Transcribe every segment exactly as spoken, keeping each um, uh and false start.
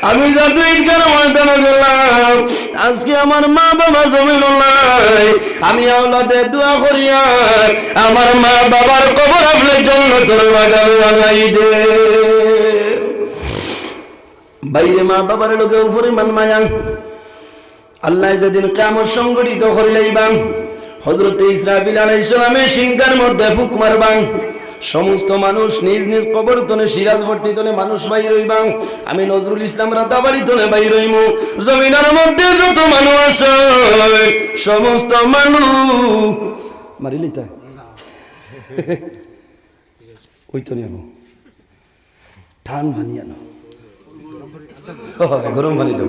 আমি জাদু ঈদগার ময়দানো গেলাম, আজকে আমার মা বাবা জমিনো নাই। আমি আওলাদে দোয়া করিয়ার আমার মা বাবার কবর আপনে জন্নতর বাগান বানাই দে। ভাইরে, মা বাবার লগে ও পরিমাণ মায়া। আল্লায় যেদিন কিয়ামত সংঘটিত করিলাইবা, হযরতে ইসরাফিল আলাইহিস সালামে সিংহার মধ্যে ফুক মারবা, সমস্ত মানুষ নিজ নিজ কবর তনে, সিরাজ ভট্টি তনে মানুষ বাইর অইবা। আমি নজরুল ইসলাম রাতাবাড়ি তনে বাইর অইমু। জমিনর মধ্যে যত মানুষ আছে, সমস্ত মানুষ মারিলিতা ওই তো নিয়ে টান পানি আনো। ও, গরম পানি দাও।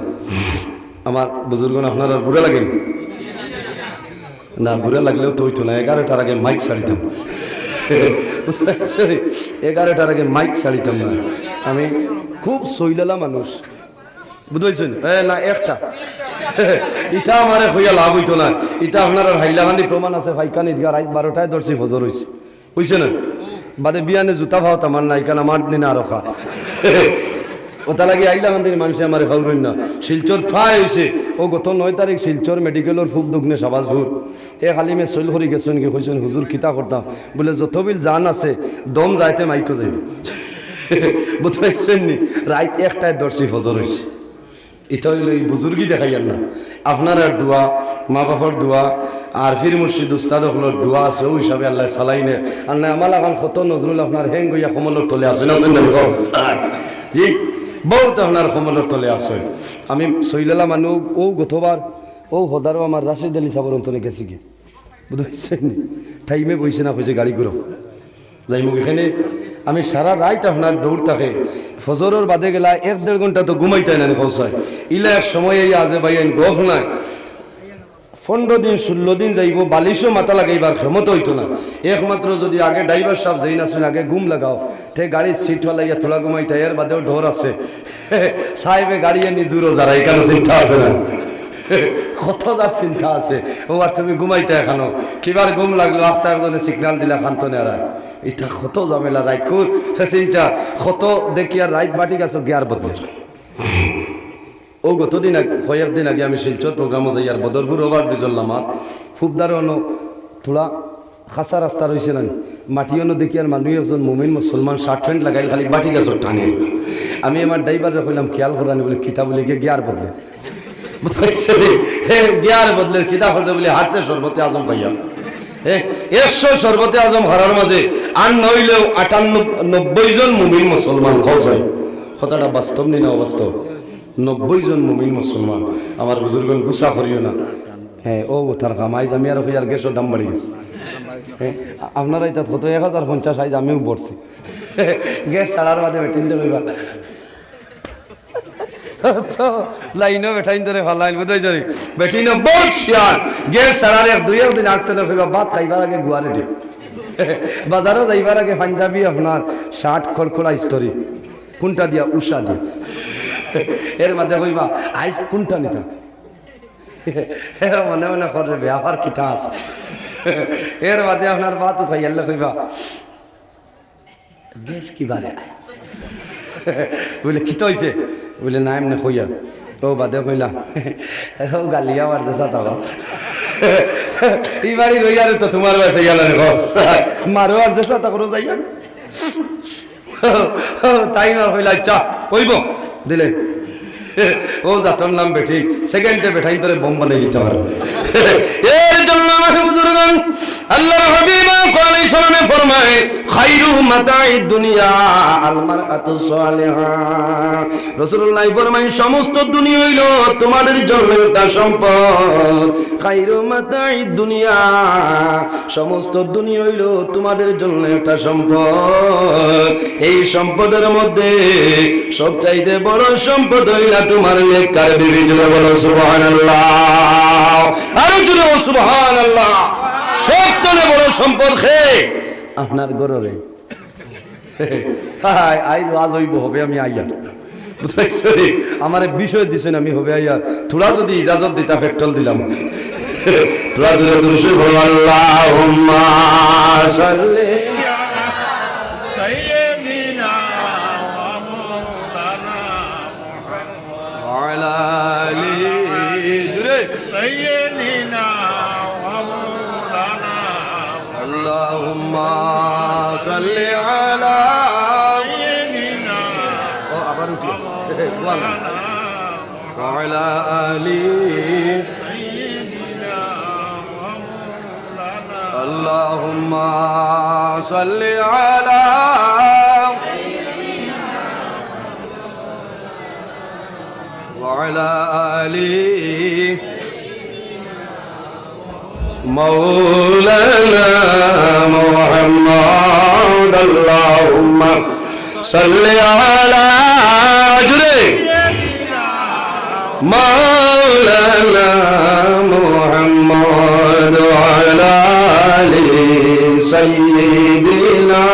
আমার বুজুর্গ, আপনারার বুড়া লাগেনি? না, বুড়া লাগলেও তো অইতো না, এগারোটার আগে মাইক ছাড়িতাম। Sorry, এগারোটার আগে মাইক ছাড়িতাম না। আমি খুব সইলালা মানুষ, বুঝছইন? এ, না, একটা। ইটা আমারে কইয়া লাভ অইতো না। ইটা আপনারার হাইলাকান্দি প্রমাণ আছে, ফাইকান ইদগা রাইত বারোটায় ধরছি, ফজর অইছে। অইছে না? বাদে বিয়ানে জুতা ফাওত আমার নাই, কারণ আমার দিনে আরো খাত। ওটা লাগি আইলাকান্দির মানষে আমারে ফাউরইন না। শিলচর প্রায় অইছে। ও গত নয় তারিখ শিলচর মেডিকেলর ফুক দুগনে শাবাজপুর। এ খালি মে সইল করি গেছইন কি কইছইন, "হুজুর, কিতা করতাম?" বলে, "যত বিল জান আছে, দম যাইতে মাইকো যাইব।" বুঝছইন নি? রাইত একটায় ধরছি, ফজর অইছে। ইটা অইলো ই বুজুর্গি দেখাইয়ার না। আপনারার দোয়া, মা বাপর দোয়া, আর পীর মুর্শিদ উস্তাদ অকলর দোয়া আছে, অউ হিসাবে আল্লায় চালাইনে। আর না, আমার লাখান কত নজরুল আপনার হ্যাং অইয়া কমলর তলে আছে, না শুনলেন? জি, বউত আপনার কমলর তলে আছে। আমি সইলালা মানু, অউ গতবার, অউ হদারো আমার রাশেদ আলী সাবর অন্তরে গেছি গি। বুঝছইন নি? টাইমে বইছে না, কইছে গাড়ি ঘুরো। যাইমু কিখানে? আমি সারা রাইত আপনার দৌড় থাকে। ফজরর বাদে গেলা এক দেড় ঘন্টা তো ঘুমাইতায় না নি, কও চাই। ইলা এক সময় এই আজে ভাই আইন গফ নাই। পনরো দিন, ষোলো দিন যাইবো, বালিশও মাথা লাগাইবার ক্ষমতা অইতো না। একমাত্র যদি আগে ড্রাইভার সাব যেইন আছইন, আগে ঘুম লাগাও, তে গাড়ির সিট ফালাইয়া থুড়া ঘুমাইতা, এর বাদেও ডর আছে। সাহেবে গাড়ি আনি জুরো যারা, ইখানো চিন্তা আছে না? কত জাত চিন্তা আছে। ও আর তুমি ঘুমাইতা এখানো, কিবার ঘুম লাগলো, আখতা একজনে সিগনাল দিলা, খান্তনে আর ইটা কত ঝামেলা, রাইত কুর, সে চিন্তা, কত দেখিয়ার রাইত বাটি গাছো গিয়ার বদলের। ও গত দিন আগ-, কয়েকদিন আগে আমি শিলচর প্রোগ্রামো যাইয়ার বদরপুর ওভার ব্রিজর লামাত, ফুবদারে অনো থুড়া খাসা রাস্তা রইছে না, মাটি অনো দেখিয়ার মানুষ একজন মুমিন মুসলমান শার্ট প্যান্ট লাগাইল, খালি বাটি গাছর টানের। আমি আমার ড্রাইভাররে কইলাম, "খিয়াল করানি?" বলে, "কিতা?" বলে, "গিয়া গিয়ার বদলে।" বুঝতে পারছো? হে, গিয়ার বদলের কিতা করছে বলে, হারছে শরবতে আজম পাইয়া। হে, একশো শরবতে আজম হারার মাঝে আর নইলেও আটানব্বই, নব্বই জন মুমিন মুসলমান, কও চাই। কথাটা বাস্তব নি না অবাস্তব? নব্বই জন মুমিন মুসলমান। আমার বুজুর্গন গুসা করিও না। হ্যাঁ, ও তার কাম। আইজ আমি আর কই আর গ্যাসর দাম বাড়ি গেছে। হ্যাঁ, আপনারা ইতাত কত? এক হাজার পঞ্চাশ, আইজ আমিও বড়ছি। গ্যাস ছাড়ার বাদে বেটিনতে কইবা। তো লাইনও বেটাইন ধরে ফালাইল, বুঝতে পারছি। বেটিনও বউত শিয়ান। গ্যাস ছাড়ার এক দুই এক দিন আগ তনে কইবা, "ভাত খাইবার আগে গুয়া রেডি।" বাজারো যাইবার আগে পাঞ্জাবি আপনার শার্ট খড়খড়া ইস্ত্রি। কোনটা দিয়া? উষা দিয়া। এর মাঝে কইবা, "আইজ কোনটা নিতাম?" মনে মনে করে, "ব্যাপার কিতা আছে?" এর বাদে আপনার ভাত উঠাইয়ারলে কইবা, "গ্যাস কিবারে?" বলে, "কিতা অইছে?" বলে, "না, এমনে কইয়ার।" তো বাদে কইলা, "ও গালিয়া মার দেছা তখন।" ই বাড়ি রইয়ারে তো তোমার বাসে গেল রে, বস। মারো আর দেছা তখন যাইয়া। তাইন আর কইলা, "আচ্ছা, অইবো।" দিলে। ও জাতর নাম বেটিন, সেকেন্ডে বেটাইন তোরে বোম বানাই দিতে পারে। এর জন্য আমার বুজুর্গন, আল্লাহর হাবিব আলাইহিস সালামে ফরমায়, "খাইরু মাতাইদ দুনিয়া আল মারআতু সালিহা।" রাসূলুল্লাহ ফরমায়, "সমস্ত দুনিয়া অইলো তোমাদের জন্য একটা সম্পদ।" খাইরু মাতাইদ দুনিয়া, সমস্ত দুনিয়া অইলো তোমাদের জন্য একটা সম্পদ। এই সম্পদের মধ্যে সবচাইতে বড় সম্পদ অইলা তোমার নেককার বিবি। জোরে বলো সুবহানাল্লাহ, আরো জোরে বলো সুবহানাল্লাহ। সব তনে বড় সম্পদ কে? আপনার ঘররে। হায়, আইজ ওয়াজ অইবো, হবে আমি আইয়ার। বুঝতে পারছো? আমারে বিষয় দিছইন, আমি হবে আইয়ার। থুড়া যদি ইজাজত দিতা, পেট্রোল দিলাম। থুড়া জোরে দুরূদ শরীফ পড়ো, আল্লাহুম্মা সাল্লি আলা সাইয়্যিদিনা ওয়া মাওলানা মুহাম্মদ। وعلى آل, জুরে. سيدنا ومولانا. اللهم صل على سيدنا. ও, আবার উঠি. وعلى آل. سيدنا ومولانا. اللهم صل على وعلى آل مولانا محمد. اللهم صل على, জুরে, مولانا محمد وعلى آل سيدنا.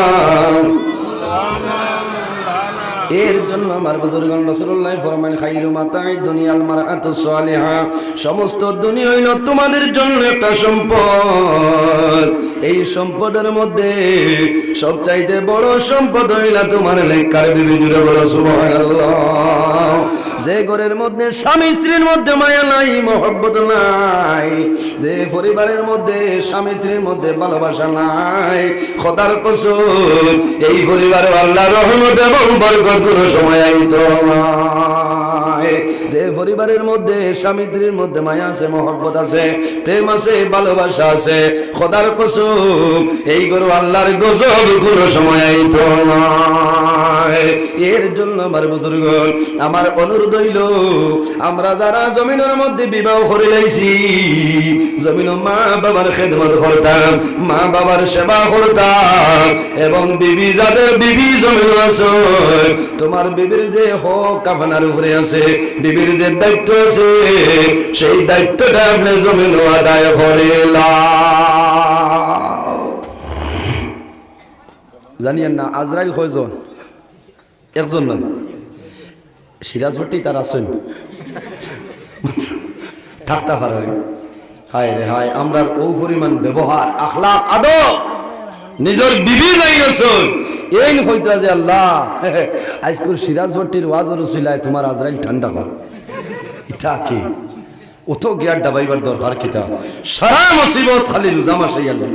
এর জন্য আমার বুজুর্গান রাসূলুল্লাহ ফরমাইন, "خير متاع الدنيا المرأة الصالحة।" সমস্ত দুনিয়া অইলো তোমাদের জন্য একটা সম্পদ। এই সম্পদের মধ্যে সবচাইতে বড় সম্পদ অইলা তোমার নেককার বিবি। জুরে বলো সুবহানাল্লাহ। যে ঘরের মধ্যে স্বামী স্ত্রীর মধ্যে মায়া নাই, মহব্বত নাই, যে পরিবারের মধ্যে স্বামী স্ত্রীর মধ্যে ভালোবাসা নাই, খোদার কসম, এই পরিবারো আল্লার রহমত এবং বরকত কোনো সময় আইতো নায়। যে পরিবারের মধ্যে স্বামী স্ত্রীর মধ্যে মায়া আছে, মহব্বত আছে, প্রেম আছে, ভালোবাসা আছে, খোদার কসম, এই ঘরো আল্লার গজব কোনো সময় আইতো নায়। এর জন্য আমার বুজুর্গ, আমার অনুরোধ অইলো, আমরা যারা জমিনর মধ্যে বিবাহ করিলাইছি, জমিনো মা বাবার খেদমত করতাম, মা বাবার সেবা করতাম, এবং বিবি যাদের বিবি জমিনো আছে, তোমার বিবির যে হক আপনার উপরে আছে, বিবির যে দায়িত্ব আছে, সেই দায়িত্বটা আপনে জমিনো আদায় করিলাও। জানিয়েন না, আজরাইল কয়জন? একজন না? সিরাজপট্টি তার আছইন? থাকতা পারইন। হায় রে হায়, আমরার অউ পরিমাণ ব্যবহার, আখলাক, আদব, নিজর বিবি নাই আছইন, এইন কইতা যে, "আল্লাহ, আইজকুর সিরাজপট্টির ওয়াজর উছিলায় তোমার আজরাইল ঠান্ডা কর।" ইটা কি? অত গিয়ার ডাবাইবার দরকার কিতা? সারা মুসিবত খালি রোজা মাস আইয়ারলে।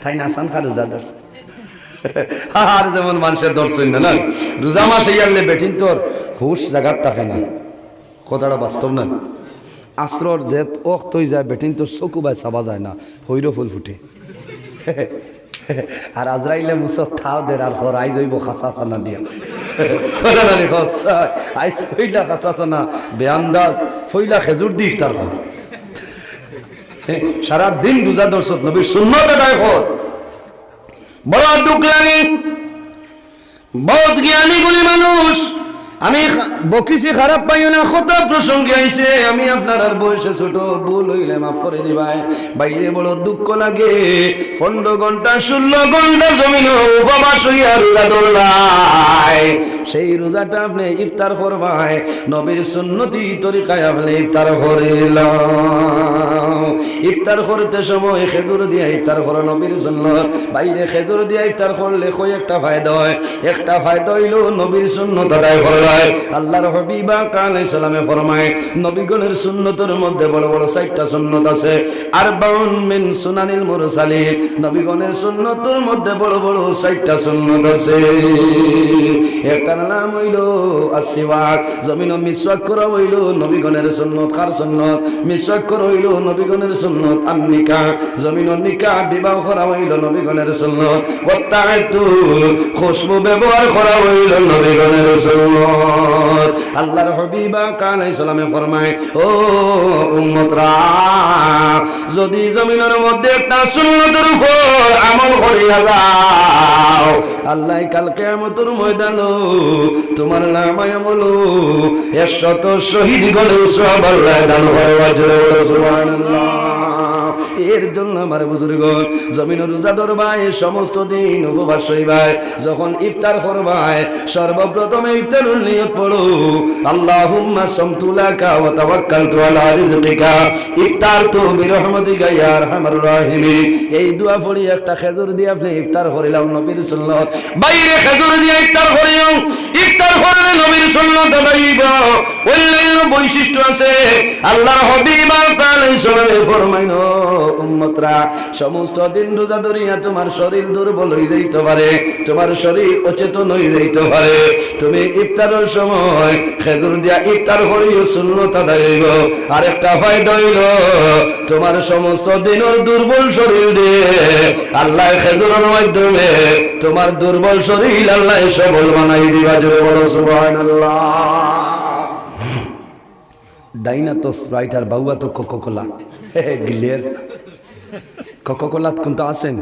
তাইন আসান খা রোজা ধরছইন। আর যেমন মানষে ধরছইন না, না? রোজা মাস আইয়ারলে বেটিন্তর হুশ জাগাত থাকে না। কথাটা বাস্তব না? আছরর যে অক্ত অইযায়, বেটিন্তর চকু বায় চাবা যায় না, হইরো ফুল ফুটে। আর আজরাইলে মুছত থাও দের আর কর, আইজ অইবো খাসা চানা দিয়া। কথা না নি, খসা, আইজ পয়লা খাসা চানা, বেআন্দাজ, পয়লা খেজুর দি ইফতার কর। সারা দিন রোজা ধরছত, নবীর সুন্নত আদায় কর। বড় দুখ লাগে, বহুত জ্ঞানী গুণী মানুষ। আমি খা-, বকিছি, খারাপ পাইও না, কথা প্রসঙ্গে আইছে, আমি আপনারার বয়সে ছোট, ভুল অইলে মাফ করি দিবায়। বাইরে বড় দুঃখ লাগে, পনরো ঘন্টা, ষোলো ঘন্টা জমিনো উপবাস অইয়া রোজা ধরলায়। সেই রোজাটা আপনে ইফতার করবায়, নবীর সুন্নতি তরিকায় আপনে ইফতার করিলাও। ইফতার করতে সময় খেজুর দিয়া ইফতার করো, নবীর সুন্নত। বাইরে খেজুর দিয়া ইফতার করলে কয় একটা ফায়দা অয়। একটা ফায়দা অইলো নবীর সুন্নত আদায় করলায়। আল্লার হাবিব আকা আলাইহিস সালামে ফরমায়, নবীগণের সুন্নতর মধ্যে বড় বড় চাইরটা সুন্নত আছে। আরবাউন মিন সুনানিল মুরসালিন, নবীগণের সুন্নতর মধ্যে বড় বড় চাইরটা সুন্নত আছে। একটার নাম অইলো আসসিওয়াক, জমিনো মিসওয়াক করা অইলো নবীগণের সুন্নত। কার সুন্নত? মিসওয়াক করা অইলো নবীগণের সুন্নত। আন নিকাহ, জমিনো নিকাহ বিবাহ করা অইলো নবীগণের সুন্নত। ওয়াত তাআত্তুর, খুশবু ব্যবহার করা অইলো নবীগণের সুন্নত। আল্লার হাবিব আকা আলাইহিস সালামে ফরমায়, ও উম্মতরা, যদি জমিনর মধ্যে একটা সুন্নতর উপর আমল করিয়া যাও, আল্লায় কাল কিয়ামতর ময়দানো তোমার নামায় আমলো একশত শহীদগণের সওয়াব আল্লায় দান করবা। জোরে বলো সুবহানাল্লাহ। এর জন্য আমার বুজুর্গ, জমিনো রোজা ধরবায়, সমস্ত দিন উপবাস অইবায়, যখন ইফতার করবায়, সর্বপ্রথমে ইফতারর নিয়ত পড়ো, আল্লাহুম্মা সামতু লাকা ওয়া তাওয়াক্কালতু আলা রিজকিকা, ইফতারতু বিরহমাতিকা ইয়া আরহামার রাহিমিন। এই দোয়া পড়ি একটা খেজুর দিয়া আপনে ইফতার করিলাও, নবীর সুন্নত। বাইরে খেজুর দিয়া ইফতার করিও, ইফতার করলে নবীর শূন্যতা দাঁড়াইব। অন্যান্য বৈশিষ্ট্য আছে। আল্লাহর হাবিব আলাইহিস সালামে ফরমাইন, "উম্মতরা, সমস্ত দিন রোজা ধরিয়া তোমার শরীর দুর্বল হয়ে যাইতে পারে, তোমার শরীর অচেতন হয়ে যাইতে পারে। তুমি ইফতারের সময় খেজুর দিয়া ইফতার করিও, শূন্যতা দাঁড়াইব।" আরেকটা ফায়দা হইল, তোমার সমস্ত দিনের দুর্বল শরীর দিয়ে আল্লাহ খেজুরের মাধ্যমে তোমার দুর্বল শরীর আল্লাহ সবল বানাই দিবা। জোরে বলো সুবহানাল্লাহ। ডাইনা তো স্প্রাইট আর বাউয়া তো কোকোকোলা। গিলের কোকোকোলাত কোনটা আছেন?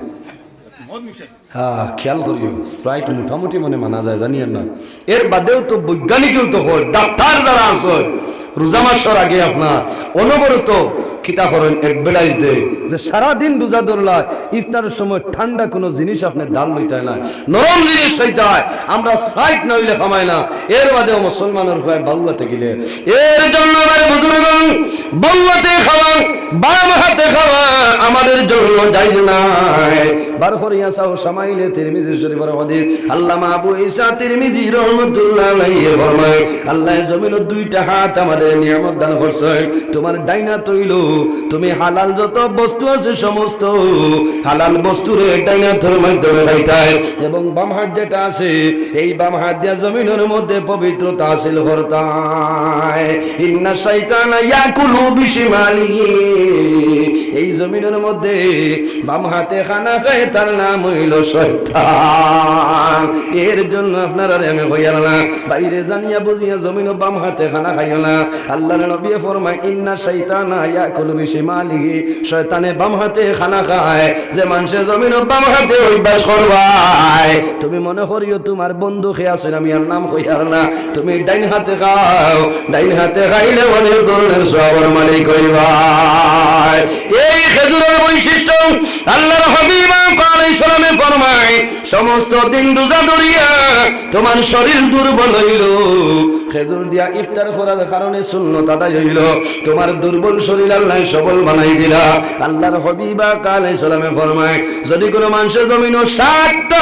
হ্যাঁ, খেয়াল করিও, স্প্রাইট মোটামুটি মনে মানা যায়, জানি আর না। এর বাদেও তো বৈজ্ঞানিকেও তো হয়, ডাক্তার যারা আছে, রোজা মাসের আগে আপনার অনবরত কিতা করেন, অ্যাডভার্টাইজ দেয় যে সারাদিন রোজা ধরলা, ইফতারের সময় ঠান্ডা কোনো জিনিস আপনি ঢাল লইতে হয় না, নরম জিনিস খাইতে হয়। আমরা স্প্রাইট না হইলে খামাই না, এর বাদেও মুসলমানের হয় বাউয়াতে গিলে। এর জন্য আমার বুজুর্গ, বাউয়াতে খাওয়া, বাম হাতে খাওয়া আমাদের জন্য জায়েজ নাই। বার করিয়া চাও, শামাইলে তিরমিজি শরীফের হাদিস। আল্লামা আবু ঈসা তিরমিজি রহমতুল্লাহ আলাইহি ফরমায়, আল্লাহ জমিনর দুইটা হাত আমাদের নিয়ামত দান করছে। তোমার ডাইন হাত হইল, তুমি হালাল যত বস্তু আছে সমস্ত হালাল বস্তুরে ডাইন হাতের মাধ্যমে খাইতায়, এবং বাম হাত যেটা আছে, এই বাম হাত দিয়া জমিনের মধ্যে পবিত্রতা হাসিল করতায়। ইন্না শাইতানা ইয়াকুলু বিশিমালিহি। এই জমিনের মধ্যে বাম হাতে খানা খায়, তার নাম হইল শয়তান। এর জন্য আপনারারে আমি কইয়ার না, বাইরে জানিয়া বুঝিয়া জমিনও বাম হাতে খানা খাইও না। আল্লাহর নবী ফরমায়, "ইন্না শাইতানা ইয়াকুলু বিশিমালিহি।" শয়তানে বাম হাতে খানা খায়। যে মানষে জমিনও বাম হাতে অভ্যাস করবায়, তুমি মনে করিও তোমার বন্ধু কে আছে, আমি আর নাম কইয়ার না, তুমি ডাইন হাতে খাও, ডাইন হাতে খাইলে অনেক ধরনের সওয়াবের মালিক হইবায়। এই খেজুরের বৈশিষ্ট্য আল্লাহর হাবিব আলাইহিস সালামে ফরমায়, সমস্ত দিন রোজা ধরিয়া তোমার শরীর দুর্বল হইল, খেজুর দিয়া ইফতার করার কারণে সুন্নত আদায় হইল, তোমার দুর্বল শরীর আল্লাহ সবল বানাই দিলা। আল্লাহর হাবিব আলাইহিস সালামে ফরমায়, যদি কোনো মানষে জমিনও সাতটা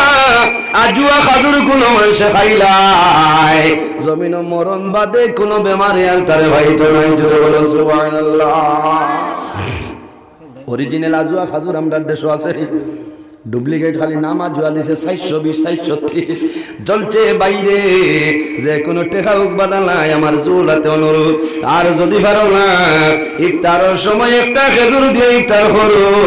আজুয়া খাজুর কোনো মানষে খাইলায়, জমিনও মরণ বাদে কোনো বেমারে আর তারে পাইতো নায়। জোরে বলো সুবহানাল্লাহ। অরিজিনাল আজুয়া খাজুর আমরার দেশও আছে, ডুপ্লিকেট খালি নাম আজুয়া দিছে চাইরশো বিশ, চাইরশো তিরিশ। জ্বলছে বাইরে, যে কোনো টেকা হোক বাধা নাই, আমার জুলাতে অনুরোধ। আর যদি পারো না, ইফতারের সময় একটা খেজুর দিয়ে ইফতার করো,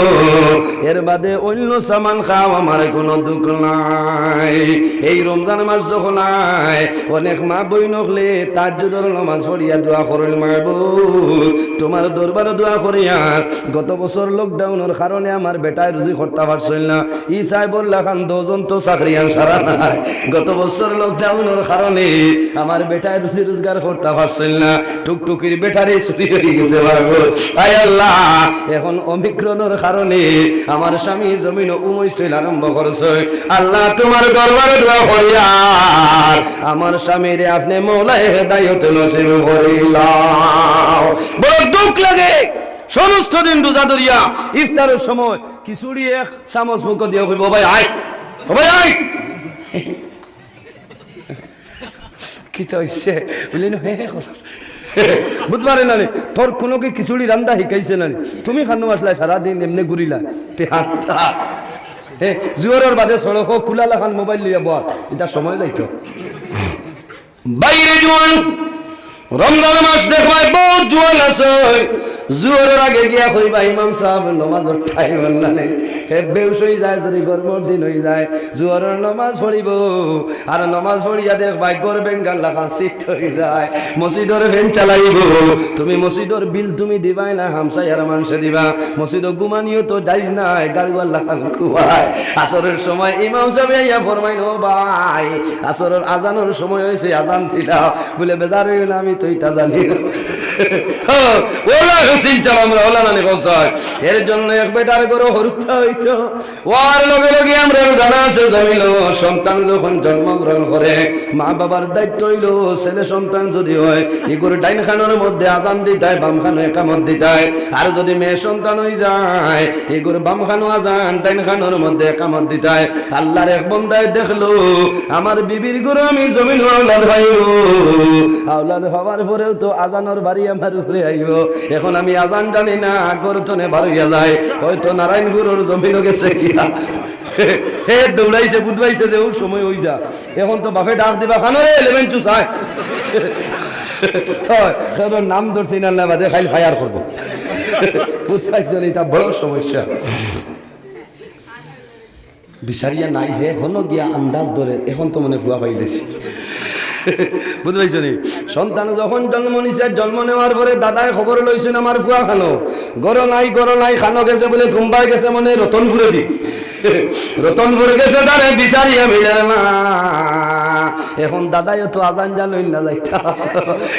এর বাদে অন্য সামান খাও, আমার কোনো দুঃখ নাই। এই রমজান মাস যখন আয়, অনেক মা বইন অকলে তাহাজ্জুদর নামাজ পড়িয়া দোয়া করইন, "মাবুদ, তোমার দরবারে দোয়া করিয়া, গত বছর লকডাউনর কারণে আমার বেটায় রুজি করতা পারছইল না, ই সাহেবর লাখান দশজন তো চাকরিয়ান সারা নাই, গত বছর লকডাউনর কারণে আমার বেটায় রুজি রোজগার করতা পারছইল না, টুকটুকির বেটারে চুরি হয়ে গেছে, মাবুদ। আয় আল্লাহ, এখন অমিক্রণর কারণে আমার স্বামী জমিনও উমৈসইল আরম্ভ করছে। আল্লাহ, তোমার দরবারে দোয়া করিয়ার আমার স্বামীরে আপনে মওলায় হেদায়েত নসিব করিলাও।" বড় দুঃখ লাগে, সমস্ত দিন রোজা ধরিয়া ইফতারের সময় খিচুড়ি এক চামচ মুখো দিয়া কইবো, "ও ভাই আয়, ও ভাই আয়।" কিতা অইছে? বুলে, "নো, হে, হে, করস।" বুঝবারে না নি, তোর কোনো কি খিচুড়ি রান্দা হিকাইছে না নি? তুমি খানো আসলা সারাদিন এমনে ঘুরিলা, পেহান্তা। হে, জুয়ারর বাদে সড়কো কুলা লাখান মোবাইল লইয়া বল, ইতা সময় যাইতো। বাইরে জুয়ান, রমজান মাস দেখবায় বহুত জুয়ান আছে। জুয়ারর আগে গিয়া কইবা, "ইমাম সাহেব, নমাজর টাইম অর না নি।" হে বেউশ অই যায়, যদি গরমর দিন অই যায়, জুয়ারর নমাজ পড়িবো। আর নমাজ পড়িয়া দেখবায়, ঘর বেঙ্গার লাখান চিত অই যায়। মসজিদর ফ্যান চালাইবো। তুমি মসজিদর বিল তুমি দিবায় না, হামসায়ার মানষে দিবা। মসজিদো ঘুমানিও তো জায়েজ নায়, গাড়ুয়ার লাখান ঘুমায়। আসরের সময় ইমাম সাহেব আইয়া ফরমাইন, "ও ভাই, আসরের আজানর সময় অইছে, আজান দিলাও।" বুলে, "বেজার অইও না, আমি তো ইতা জানি না।" ওলা চিন্তা আমরা ওলা নানি পৌঁছায়। এর জন্য এক বেটার ঘরো হরুতা হইতো। ওয়ার লগে লগে আমরা জানা আছে জমিনো সন্তান যখন জন্মগ্রহণ করে, মা বাবার দায়িত্ব হইল, ছেলে সন্তান যদি হয়, ইগুর ডাইন খানোর মধ্যে আজান দিতায়, বাম খানো একামত দিতায়। আর যদি মেয়ে সন্তান হয়ে যায়, ইগুর বাম খানো আজান, ডাইন খানোর মধ্যে একামত দিতায়। আল্লাহর এক বন্দায় দেখলো, আমার বিবির ঘরো আমি জমিনো আওলাদ পাইব, আওলাদ হওয়ার পরেও তো আজানোর বাড়ি আমার উপরে আইব। এখন আমি আজান জানি না, ঘর তনে বার হইয়া যায়, হয়তো নারায়ণপুরের জমিনো গেছে গিয়া। হে দৌড়াইছে, বুঝবাইছে যে ওর সময় হই যা। এখন তো বাপে ডাক দিবা, "খানো রে, eleven চুস আয়।" হয়, কারণ নাম ধরছি না, না বাদে খাইল ফায়ার করবো। বুঝবাইছো নি, এটা বড় সমস্যা। বিচারিয়া নাই হে, হনো গিয়া আন্দাজ ধরে, এখন তো মনে ফুয়া পাইলেছি। বুঝবাইছো নি? সন্তান যখন জন্ম নিছে, জন্ম নেওয়ার পরে দাদায় খবর লইছেন আমার ফুয়া খানো। ঘরো নাই, ঘরো নাই, খানো গেছে বলে, কুম্বায় গেছে মনে রতনপুরে দি। রতনপুর গেছে তারে বিচারিয়া মিলের না। এখন দাদাইও তো আজান জানইন না যাইতা।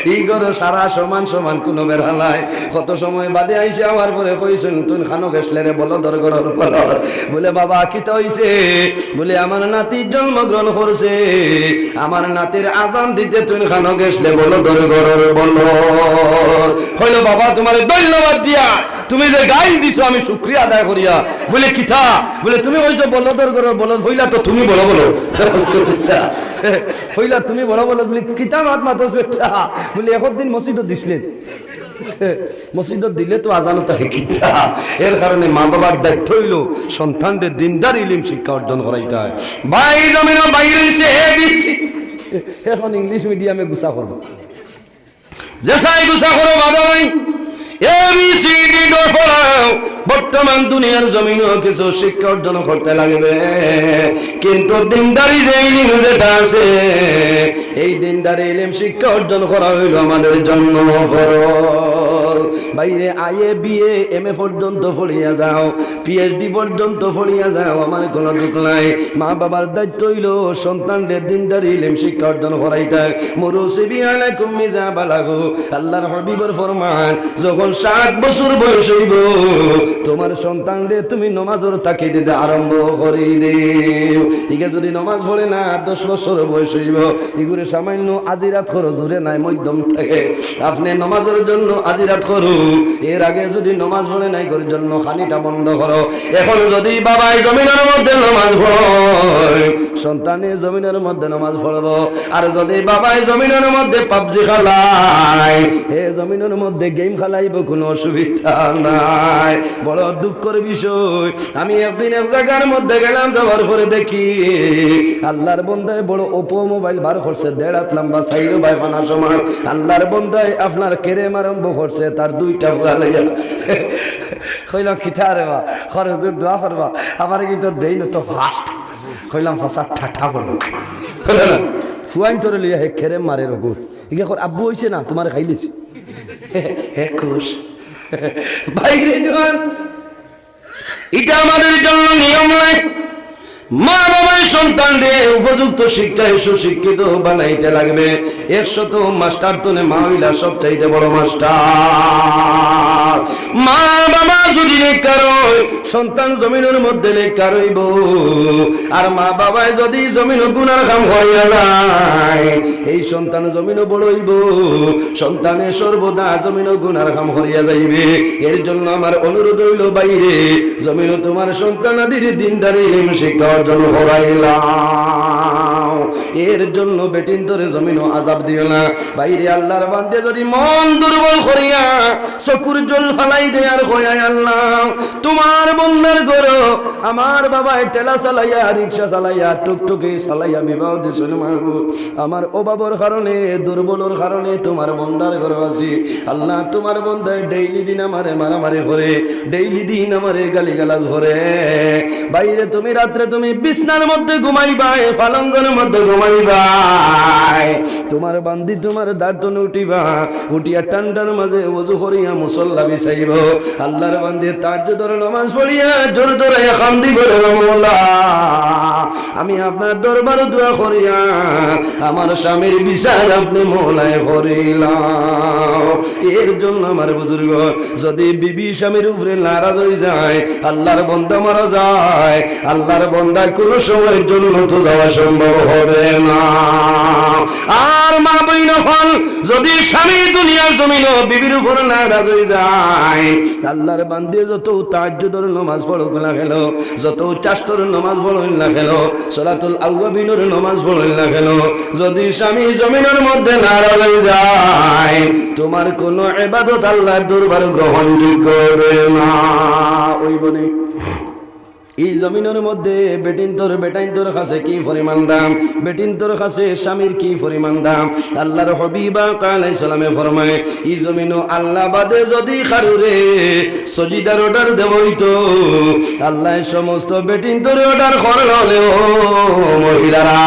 ই ঘরো সারা সমান সমান কোনো বেড়া নাই। কত সময় বাদে আইছে আমার পরে কইছেন, "তুই খানো গেছলে রে, বলদর ঘরর বলদ।" বলে, "বাবা, কিতা হইছে?" বলে, "আমার নাতি জন্মগ্রহণ করছে, আমার নাতির আজান দিতে তুই খানো গেছলে, বলদর ঘরর বলদ।" কইলো, "বাবা, তোমারে ধন্যবাদ দিয়া তুমি যে গাইল দিছো, আমি শুক্রিয়া আদায় করিয়া।" বলে, "কিতা?" বলে, "তুমি কইছো বলদর ঘরর বলদ, হইলা তো তুমি বলো, বলো।" হইলা তুমি বলো, বলো। বলে, "কিতা মাত মাতস বেটা?" বলে, "একদিন মসজিদো দিছলে।" মসজিদো দিলে তো আজানো তাহে কিতা। এর কারণে মা বাবার দায়িত্ব হইল সন্তানরে দিনদার ইলিম শিক্ষা অর্জন করাইতে হয়। ভাই জমিনো বাইরে হইছে এবিসি। এখন ইংলিশ মিডিয়ামে গুছা করবো। যে চাই গুছা করো বাধা নাই। এবিসিডি ডট পড়াও। বর্তমান দুনিয়ার জমিনো কিছু শিক্ষা অর্জন করতে লাগবে, কিন্তু দিনদারি যে ইলিম যেটা আছে, এই দিনদারি ইলিম শিক্ষা অর্জন করা হইল আমাদের জন্য ফরজ। বাইরে আইএ, বিএ, এমএ পর্যন্ত পড়িয়া যাও, পিএইচডি পর্যন্ত পড়িয়া যাও, আমার কোনো দুঃখ নাই। মা বাবার দায়িত্ব হইল সন্তানরে দিনদারি ইলিম শিক্ষা অর্জন করাইতে। মুরুসিবি আলাইকুম মিজা বালাগু। আল্লাহর হাবিবর ফরমান, যখন সাত বছর বয়স হইব, তোমার সন্তানরে তুমি নমাজর তাকিদ দিতে আরম্ভ করি দিও। ইগে যদি নমাজ পড়ে না, দশ বছর বয়স হইব, ইগুরে সামান্য আজিরাত করো, জুরে নাই, মধ্যম থাকে। আপনি নমাজের জন্য আজিরাত করো, এর আগে যদি নমাজ পড়ে নাই, ইগুর জন্য খানিটা বন্ধ করো। এখন যদি বাবায় জমিনের মধ্যে নমাজ পড়ে, সন্তানে জমিনের মধ্যে নমাজ পড়বো। আর যদি বাবায় জমিনের মধ্যে পাবজি খেলায়, হে জমিনের মধ্যে গেম খেলাইবো, কোনো অসুবিধা নাই। বড় দুঃখের বিষয়, আমি একদিন এক জায়গার মধ্যে গেলাম, যাওয়ার পরে দেখি আল্লাহর বন্দায় বড় Oppo মোবাইল বার করছে, দেড় হাত লম্বা, চাইরো বায় ফানা সমান। আল্লাহর বন্দায় আপনার কেরেম আরম্ভ করছে, তার দুইটা ফুয়া লইয়া। কইলাম, "কিতা রে বা, খর হুজুর দোয়া করবা, আমারে কিন্তু দেইন তো ফাস্ট।" কইলাম, "চাচা, ঠাঠা বলো।" ফুয়াইন তোরে লইয়া হে কেরেম মারে রগুত। ইগে কর, "আব্বু হইছে না, তোমারে খাইলিছি।" হে খুশ। বাইরে জোয়ান, এটা আমাদের জন্য নিয়ম নাই। মা বাবায় সন্তানরে উপযুক্ত শিক্ষায় সুশিক্ষিত বানাইতে লাগবে। একশত মাস্টার তনে মা হইলা সবচাইতে বড় মাস্টার। মা বাবা যদি নেককার হয়, সন্তান জমিনের মধ্যে নেককার হইব। আর মা বাবায় যদি জমিন গুনার কাম করিয়া যায়, এই সন্তান জমিনও বড় হইব, সন্তানে সর্বদা জমিনও গুনার কাম করিয়া যাইবে। এর জন্য আমার অনুরোধ হইল, বাইরে জমিনও তোমার সন্তান আদির দিনদারি ইলিম শিক্ষা অর্জন করাইলাও। এর জন্য বেটিন্তরে জমিনও আজাব দিও না। বাইরে আল্লাহর বান্দে যদি মন দুর্বল করিয়া চকুর জল ফালাই দেয় আর কয়, "আয় আল্লাহ, তোমার বন্দার ঘরো আমার বাবায় ঠেলা চালাইয়া, রিক্সা চালাইয়া, টুকটুকি চালাইয়া বিবাহ দিছইন মাহবুব। আমার অভাবর কারণে, দুর্বলর কারণে তোমার বন্দার ঘরো আছি। আল্লাহ, তোমার বন্দায় ডেইলি দিন আমারে মারামারি করে, ডেইলি দিন আমারে গালিগালাজ করে। বাইরে তুমি রাত্রে তুমি বিছনার মধ্যে ঘুমাইবায়, পালঙ্গর মধ্যে ঘুমাইবায়, তুমার বান্দি তুমার দার তনে উঠিবা, উঠিয়া ঠান্ডার মাঝে ওযু করিয়া মুসল্লা বিছাইবো। আল্লার বান্দি তাহাজ্জুদর নামাজ পড়িয়া জোর ধরাইয়া কান্দিবো রে মওলা, আমি আপনার দরবারো দোয়া করিয়া আমার স্বামীর বিচার আপনে মওলায় করিলাও। এর জন্য আমার বুজুর্গ, যদি বিবি স্বামীর উপরে নারাজ অইযায়, আল্লার বন্দা মারা যায়, আল্লার বন্দা কুনু সময় জন্নতো যাওয়া সম্ভব হবে না। আর মা বইন অকল, যদি স্বামী দুনিয়ার জমিনো বিবির উপর নারাজ অইযায়, আল্লার বান্দি যত তাহাজ্জুদর নামাজ পড়ুক না কেন, যত চাস্তর নামাজ পড়ইন না কেন, সলাতুল আওয়াবিনর নামাজ পড়ইন না কেন, যদি স্বামী জমিনর মধ্যে নারাজ অইযায়, তুমার কুনু ইবাদত আল্লার দরবার গ্রহণযোগ্য হবে না। অইবো নি? ই জমিনর মধ্যে বেটিন্তর বেটাইন্তর কাছে কি পরিমাণ দাম, বেটিন্তর কাছে স্বামীর কি পরিমাণ দাম। আল্লার হাবিব আকা আলাইহিস সালামে ফরমায়, ই জমিনো আল্লা বাদে যদি কারুরে সজিদার order দেওয়া অইতো, আল্লায় সমস্ত বেটিন্তরে order করলো নে, ও মহিলারা,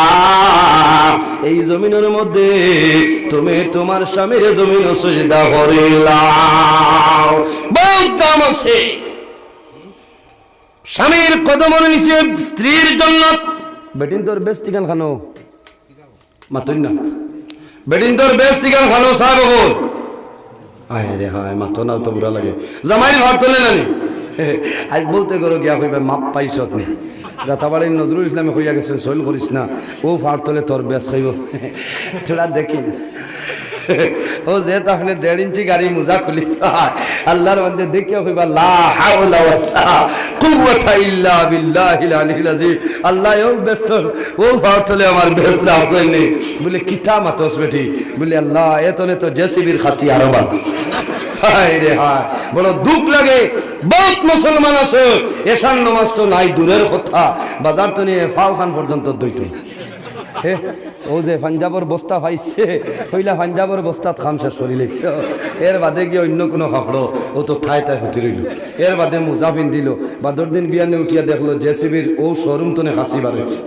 এই জমিনর মধ্যে তুমি তুমার স্বামীর জমিনো সজিদা করিলাও। বউত দাম আছে। স্বামীর কদমর নিচে স্ত্রীর জন্নত। বেটিন্তর বেস্তিখান খানো? মাতইন না। বেটিন্তর বেস্তিখান খানো সাব অকল? আয় রে হায়, মাতো না তো বুরা লাগে। জামাইর ফাড় তলে নানি? আইজ বউতে ঘরো গিয়া কইবা, "মাফ পাইছত নি?" রাতাবাড়ির নজরুল ইসলামে কইয়া গেছইন, "সইল করিস না, অউ ফাড় তলে তোর বেস্ত খাইবো।" থুড়া দেখি। অউ যে তো আপনে দেড় ইঞ্চি গাড়ি মুজা খুলি, আল্লার বান্দে দেখিয়া কইবা, "লা হাওলা ওয়ালা কুওয়াতা ইল্লা বিল্লাহিল আলিয়্যিল আযীম।" আল্লা, অউ বেস্তর, অউ ফাড় তলে আমার বেস্ত রাখছইন নি। বুলে, "কিতা মাতস বেটি?" বুলে, "আল্লা, এতনে তো জেসিবির খাসি আরো ভালা।" হায় রে হায়, বড় দুখ লাগে। বউত মুসলমান আছে, এশার নামাজ তো নাই দূরের কথা, বাজার তনে ফাও খান পর্যন্ত ধইতো। হে, অউ যে পাঞ্জাবর বস্তা পাইছে, কইলা পাঞ্জাবর বস্তাত কাম শেষ করিলে। এর বাদে গিয়া অইন্য কুনু কাপড়ো, অউ তো থায় থায় হুতি রইলো। এর বাদে মুজা পিন্দিলো, বাদর দিন বিয়ানে উঠিয়া দেখলো, জেসিবির অউ শোরুম তনে খাসি বার অইছে।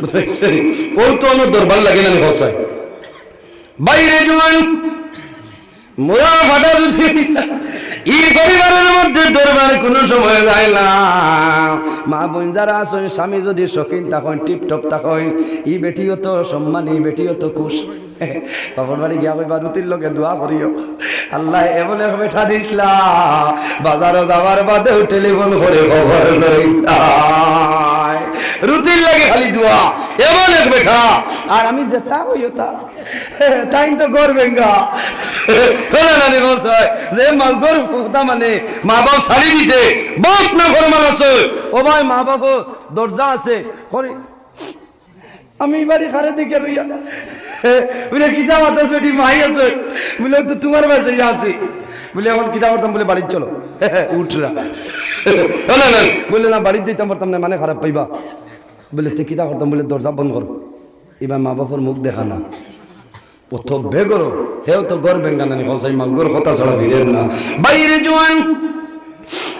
বুঝছইন? অউ তো অনো দরবার লাগে না নি, কও চাই। বাইরে জোয়ান, মুড়া ফাটা যদি ই পরিবারর মধ্যে দরবার কুনু সময় যায় না। মা বইন যারা আছইন, স্বামী যদি শৌখিন থাকইন, টিপটপ থাকইন, ই বেটিও তো সম্মানী, ই বেটিও তো খুশ। বাপর বাড়ি গিয়া কইবা, "রুতির লগে দোয়া করিও, আল্লায় এমন এক বেটা দিছলা, বাজারো যাওয়ার বাদেও টেলিফোন করি খবর লইলায়।" রুতির লাগি খালি দোয়া, এমন এক বেটা। আর আমি যেতা কইও তা। তাইন তো ঘর ভেঙ্গা। হলো না রে বস হয়, যে মা ঘর ফুটা মানে মা বাপ ছাড়ি দিছে, বউত নাফরমান আছে। ও ভাই, মা বাপ দরজা আছে, করি আমি বাড়ি খারে দেখে রইয়া। বুলে, "কিতা মাতস বেটি, মাই আছে?" বুলে, "তো তুমার বাসায় আছে।" বুলে, "এখন কিতা করতাম?" বুলে, "বাড়িত চলো।" উঠরা। হলো না, বুলে, "না, বাড়িত যাইতাম পারতাম না, মানে খারাপ পাইবা।" বুলে, "তে কিতা করতাম?" বুলে, "দরজা বন্ধ করো।" ইবা মা বাপর মুখ দেখা না। অত বেগর, হেও তো ঘর ভেঙ্গা নানি, কও চাই মা, ঘর কথা ছাড়া ফিরের না। বাইরে জোয়ান,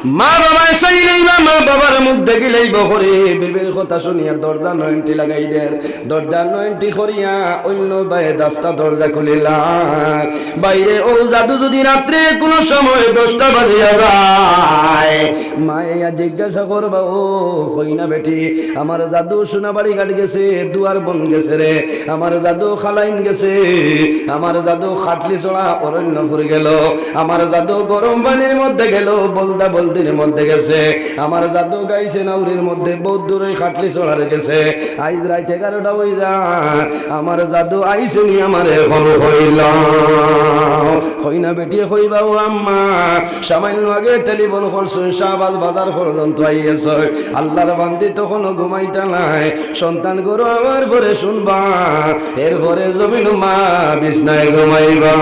মা বাবায় চাইলেই বা মা বাবার মুখ দেখিলেই বখরে, বিবির কথা শুনিয়া দরজা নয়নটি লাগাই দের। দরজা নয়নটি করিয়া অইন্য বায় দাস্তা দরজা খুলিলা। বাইরে অউ জাদু যদি রাত্রে কুনু সময় দশটা বাজিয়া যায়, মায়ে ইয়া জিজ্ঞাসা করবা, "ও কইনা বেটি, আমার জাদু সোনাবাড়ি ঘাট গেছে, দুয়ার বন গেছে রে, আমার জাদু খালাইন গেছে, আমার জাদু খাটলি ছড়া অরণ্যপুর গেল, আমার জাদু গরম পানির মধ্যে গেল, বলদা বলদির মধ্যে গেছে, আমার জাদু গাইছে নাউরির মধ্যে, বউত দূর অউ খাটলি ছড়ার গেছে, আইজ রাইত এগারোটা অইযায়, আমার জাদু আইছে নি, আমারে এখন কইলাও।" কইনা বেটিয়ে কইবা, "ও আম্মা, সামান্য আগে টেলিফোন করছইন, শাহবাজ বাজার পর্যন্ত আইগেছইন। আল্লার বান্দি তখনও ঘুমাইতা নায়। সন্তান ঘরো আওয়ার পরে শুনবা, এরপরে জমিনো মা বিছনায় ঘুমাইবা।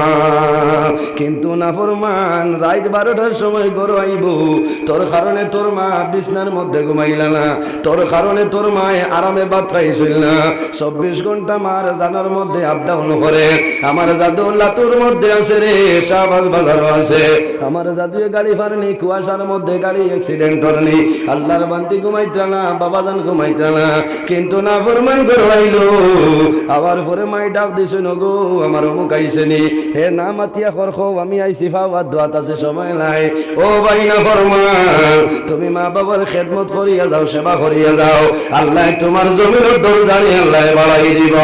কিন্তু নাফরমান রাইত বারোটার সময় ঘরো আইবো, তোর কারণে তোর মা বিছনার মধ্যে ঘুমাইলা না, তোর কারণে তোর মায়ে আরামে ভাত খাইছিল না। চব্বিশ ঘন্টা মার জানর মধ্যে আপ ডাউন করে। আমার জাদু লাতুর মধ্যে আছে রে, শাহবাজ বাজারও আছে। আমার জাদুয়ে গাড়ি ফারনি, কুয়াশার মধ্যে গাড়ি অ্যাক্সিডেন্ট করনি। আল্লাহর বান্দি ঘুমাইতরা না, বাবাজান ঘুমাইতরা না, কিন্তু নাফরমান করবাইলো। আবার পরে মাই ডাক দিছইন, "ওগো, আমার অমুক আইছে নি?" হে না মাতিয়া কর, "কও, আমি আইছি, ফাওয়ার দোয়াত আছে, সময় নাই।" ও ভাই, নাফরমান, তুমি মা বাবার খেদমত করিয়া যাও, সেবা করিয়া যাও, আল্লাহ তোমার জমিনর দরজানি আল্লাহ বাড়াই দিবা।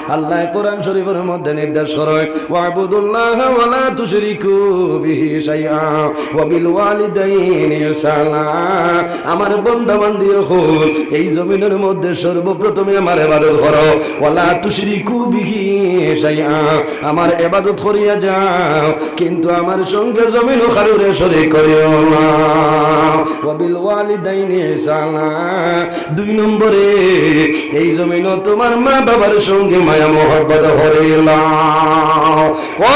আল্লাহ কোরআন শরীফের মধ্যে নির্দেশ করে, "ওয়াবুদুল্লাহ ওয়ালা তুশরিকু বিহি শাইআ ওয়া বিল ওয়ালিদাইনি ইহসানা।" আমার বন্দা বান্দি অকল, এই জমিনর মধ্যে সর্বপ্রথমে আমার ইবাদত করো। "ওয়ালা তুশরিকু বিহি শাইআ", আমার ইবাদত করিয়া যাও, কিন্তু আমার সঙ্গে জমিনো কারুরে শরিক করিও না। "ওয়া বিল ওয়ালিদাইনি ইহসানা", দুই নম্বরে, এই জমিনো তোমার মা বাবার সঙ্গে মায়া মহব্বত করিলা। ও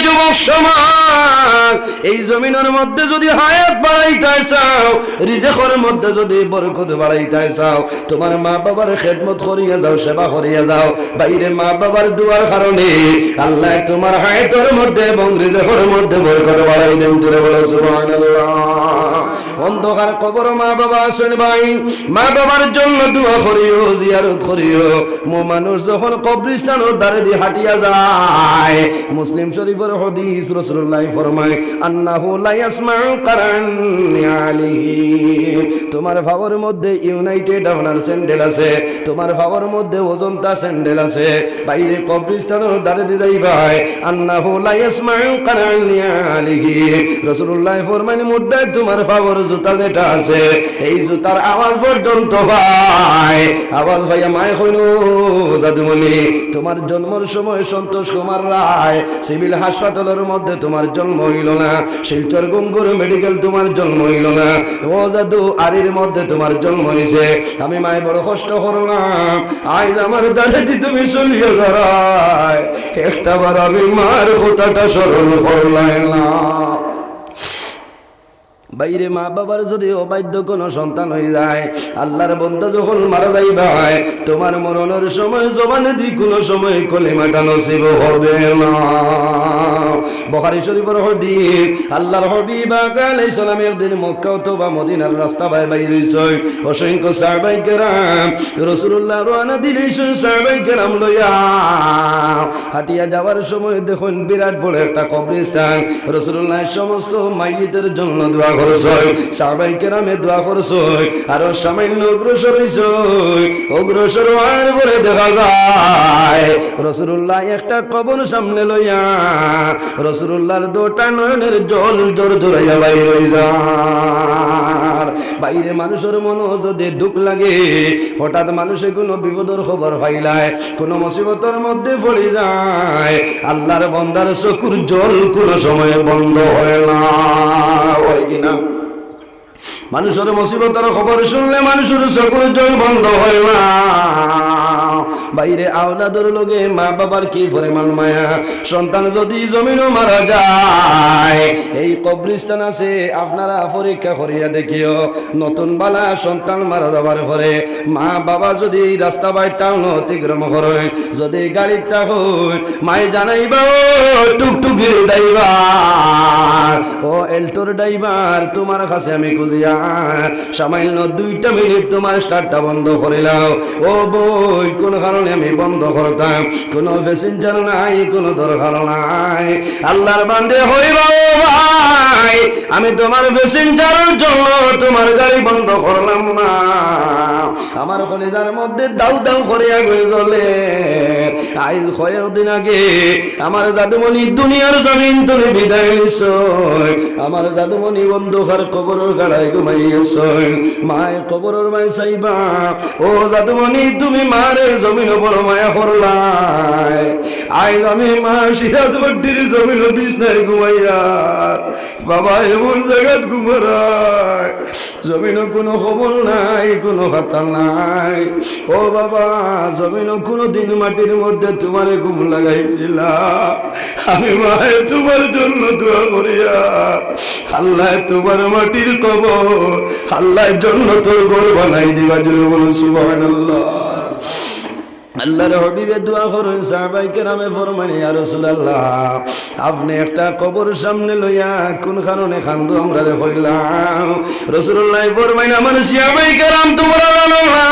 যুবক সমাজ, এই জমিনর মধ্যে যদি হায়াত বাড়াইতায় চাও, রিজিকর মধ্যে যদি বরকত বাড়াইতায় চাও, তোমার মা বাবার খেদমত করিয়া যাও, সেবা করিয়া যাও। ভাইরে, মা বাবার দোয়ার কারণে আল্লাহ তোমার হায়াতর মধ্যে এবং রিজিকর মধ্যে বরকত বাড়াই দেন। জোরে বলো সুবহানাল্লাহ। অন্ধকার কবর মা বাবা আছইন ভাই, মা বাবার জন্য দোয়া করিও, জিয়ারত করিও। মো মানুষ যখন কবরস্থানর ধারে দি হাঁটিয়া যায়, মুসলিম শরীফর হাদিস, রাসূলুল্লাহ ফরমায়, "আন্নাহু লা ইয়াসমাউ কারান নিআলিহি।" তোমার পাওর মধ্যে ইউনাইটেড আপনার স্যান্ডেল আছে, তোমার পাওর মধ্যে অজন্তা স্যান্ডেল আছে, ভাইরে কবরস্থানর ধারে দি যাইবায়, "আন্নাহু লা ইয়াসমাউ কারান নিআলিহি।" রাসূলুল্লাহ ফরমাইন, মুর্দায় তোমার পাওর জুতা যেটা আছে, এই জুতার আওয়াজ পর্যন্ত পায়। আওয়াজ পাইয়া মায় কইন, "ও জাদুমণি, তোমার জন্মর সময় সন্তোষ কুমার রায় সিভিল হাসপাতালর মধ্যে তোমার জন্ম অইলো না, শিলচর গুঙ্গুর মেডিকেল তোমার জন্ম অইলো না, ও জাদু আরির মধ্যে তোমার জন্ম অইছে। আমি মায় বড় কষ্ট করলাম, আইজ আমার ধারে দি তুমি চলিয়া যারায়, একটা বার আমি মার কথাটা স্মরণ করলায় না।" ভাইরে, মা বাবার যদি অবাধ্য কোনো সন্তান অইযায়, আল্লাহর বন্দা যখন মারা যাইবায়, তোমার মরণর সময় জবানে দি কোনো সময় কলিমাটা নসিব হবে না। বুখারী শরীফর হাদিস, আল্লাহর হাবিব আকা আলাইহিস সালাম একদিন মক্কা অথবা মদিনার রাস্তা বায় বাইর অইছইন, অসংখ্য সাহাবায়ে কেরাম রাসূলুল্লাহ রওয়ানা দিলাইছইন সাহাবায়ে কেরাম লইয়া। হাঁটিয়া যাওয়ার সময় দেখইন বিরাট বড় একটা কবরস্থান। রাসূলুল্লাহ সমস্ত মাইয়িতের জন্য দোয়া করছইন, সাহাবায়ে কেরামে দোয়া করছইন, আরো সামান্য অগ্রসর অইছইন। অগ্রসর অওয়ার পরে দেখা যায় রাসূলুল্লাহ একটা কবর সামনে লইয়া রাসূলুল্লাহর দুটা নয়নের জল জোর জোরাইয়া বাইর অইযার। ভাইরে, মানুষর মনো যদি দুখ লাগে, হঠাৎ মানুষে কোনো বিপদর খবর পাইলায়, কোনো মুসিবতর মধ্যে পড়ি যায়, আল্লাহর বন্দার চকুর জল কোনো সময় বন্ধ হয় না, হয় কি না? মানুষর মুসিবতর খবর শুনলে মানুষর চকুর জল বন্ধ হয় না। ভাইরে, আওলাদর লগে মা বাবার কি পরিমাণ মায়া। সন্তান যদি জমিনো মারা যায়, এই কবরস্থান আছে, আপনারা পরীক্ষা করিয়া দেখিও। নতুন বালা সন্তান মারা যাওয়ার পরে মা বাবা যদি রাস্তা বায় টাউন অতিক্রম করইন, যদি গাড়িত থাকইন, মায় জানাইবা, "ও টুকটুকির ড্রাইভার, ও এল্টোর ড্রাইভার, তোমার কাছে আমি খুজিয়া সামান্য দুইটা মিনিট তোমার স্টার্টটা বন্ধ করিলাও।" ও বইন, কোন কারণে আমি বন্ধ করতাম? কোনো প্যাসেঞ্জার নাই, কোনো দরকার নাই। আল্লাহর বান্দে কইবা, "ও ভাই, আমি তোমার প্যাসেঞ্জারর জন্য তোমার গাড়ি বন্ধ করলাম না।" আমার কলিজার মধ্যে দাউ দাউ করিয়া আগুন জ্বলে। আইজ কয়েকদিন আগে আমার জাদুমণি দুনিয়ার জমিন থনে বিদায় নিছইন। আমার জাদুমণি অন্ধকার কবরর গাড়ায় ঘুমাই গেছইন। মায় কবরর মায় চাইবা, "ও জাদুমণি, তুমি মারে জমিনো বড় মায়া করলায়।" আইজ আমি মা সিরাজপট্টির জমিনো বিছনায় ঘুমাইয়ার, বাবা এমন জাগাত ঘুমারায়, জমিনো কুনু খবর নাই, কুনু কথা নাই। ও বাবা, জমিনো কুনুদিন মাটির মধ্যে তুমারে ঘুম লাগাইছিলা? আমি মায়ে তুমার জন্য দোয়া করিয়ার, আল্লায় তুমার মাটির কবর আল্লায় জন্নতর ঘর বানাই দিবা। জোরে বলো সুবহানাল্লাহ। আল্লাহর হাবিবে দোয়া করইন, সাহাবায়ে কেরামে ফরমাইন, ইয়া রাসূলুল্লাহ, আপনে একটা কবর সামনে লইয়া কুন কারণে কান্দো আমরারে কইলাও? রাসূলুল্লায় ফরমাইন, আমার সাহাবায়ে কেরাম তুমরা জানো না,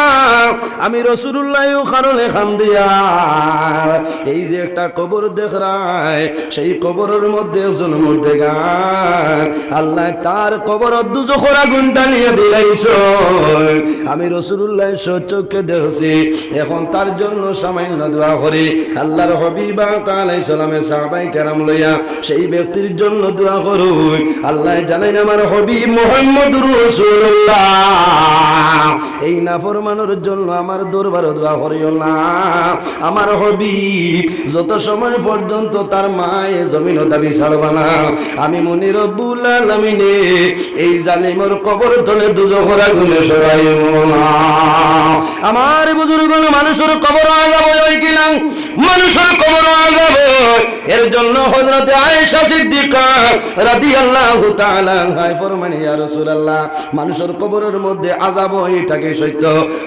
আমি রাসূলুল্লায় অউ কারণে কান্দিয়ার। এই যে একটা কবর দেখরায়, সেই কবরর মধ্যে একজন মুর্দেগান, আল্লায় তার কবরো দুজখর আগুন টানিয়া দিলাইছইন। আমি রাসূলুল্লায় স্বচক্ষে দেখছি। এখন তার জন্য সামান্য দোয়া করি। আল্লাহর হাবিব আকা আলাইহিস সালামে সাহাবায়ে কেরাম লইয়া সেই ব্যক্তির জন্য দোয়া করইন। আল্লায় জানাইন, আমার হাবিব মুহাম্মদুর রাসূলুল্লাহ, এই নাফরমানর জন্য আমার দরবারো দোয়া করিও না। আমার হাবিব যত সময় পর্যন্ত তার মায়ে জমিনো দাবি ছাড়বা না, আমি মনি রব্বুল আলামিনে এই জালিমর কবর তনে দুজখর আগুনে সরাইমু না। আমার বুজুর্গ, মানুষর কবর আযাব অয় কিনা? মানুষর কবর আযাব অয়। এর জন্য হযরতে আয়েশা সিদ্দিকা রাদিয়াল্লাহু তাআলা আনহায় ফরমাইন, ইয়া রাসূলুল্লাহ, মানুষর কবরর মধ্যে আযাব অয়, ইটা কি সত্য?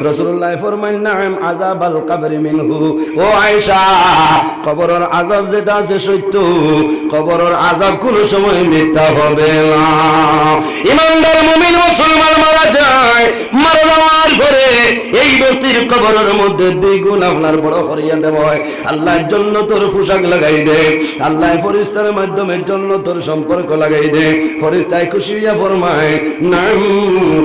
রাসূলুল্লায় ফরমাইন, নাম আযাবাল কবরি মিনহু। ও আয়েশা, কবরর আযাব যেটা আছে সত্য, কবরর আযাব কুনু সময় মিথ্যা হবে না। ইমানদার মুমিন মুসলমান মারা যায়, মারা যাওয়ার পরে এই ব্যক্তির কবরর মধ্যে দুই গুণ আপনার বড় করিয়া দেওয়া অয়। আল্লায় জন্নতর পোশাক লাগাই দেইন, আল্লায় ফিরিস্তার মাধ্যমে জন্নতর সম্পর্ক লাগাই দেইন। ফিরিস্তায় খুশি অইয়া ফরমাইন, নাম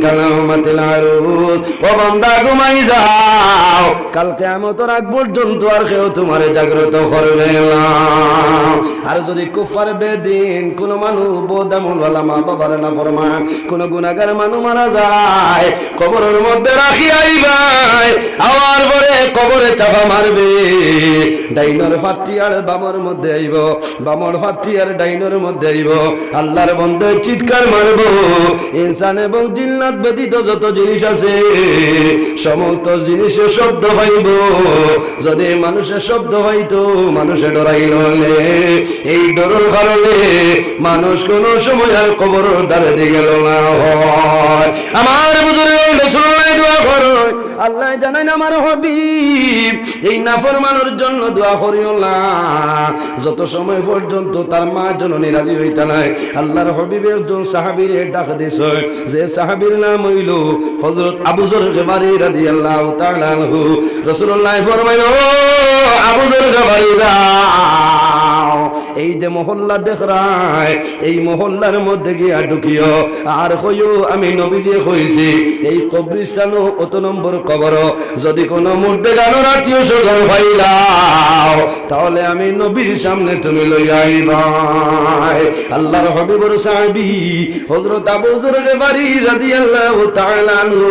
কালামাতিল আরুস, ও বান্দা ঘুমাই যাও, কাল কিয়ামতর আগ পর্যন্ত আর কেউ তুমারে জাগ্রত করবে না। আর যদি কুফফার বেদিন কুনু মানুষ বদআমলওয়ালা মা বাবার নাফরমান কুনু গুনাগার মানুষ মারা যায়, কবরর মধ্যে রাখি আইবায়, আওয়ার পরে কবরে চাপা মারবে, ডাইনর ফাত্তি আর বামর মধ্যে আইবো, বামর ফাত্তি আর ডাইনর মধ্যে আইবো। আল্লাহর বন্দায় চিৎকার মারবো, ইনসান এবং জিন্নাত ব্যতীত যত জিনিস আছে, সমস্ত জিনিসে শব্দ পাইবো। যদি মানুষে শব্দ পাইতো, মানুষে ডরাইল অনে। এই ডরর কারণে মানুষ কুনু সময় আর কবরর ধারেদি গেল না অয়। আমার বুজুর্গ, রাসূলুল্লায় দোয়া করইন, আল্লায় জানাইন, আমার হাবিব, এই নাফরমানর জন্য দোয়া করিও না, যত সময় পর্যন্ত তার মা জননী রাজি অইতা নায়। আল্লাহর হাবিবে একজন সাহাবীরে ডাক দিছইন, যে সাহাবীর নাম অইলো হযরত আবু যর গিফারী রাদিয়াল্লাহু তাআলা আনহু। রাসূলুল্লায় ফরমাইন, ও আবু যর গিফারী, যাও, এই যে মহল্লা দেখরায়, এই মহল্লার মধ্যে গিয়া ঢুকিও, আর কইও, আমি নবীজিয়ে কইছি, এই কবরস্থানো অত নম্বর কবরো যদি কুনু মুর্দেগানর আত্মীয় স্বজন পাইলাও, তাহলে আমি নবীর সামনে তুমি লইয়া আইবায়। আল্লাহর হাবিবর সাহাবী হযরত আবু যর গিফারী রাদিয়াল্লাহু তাআলা আনহু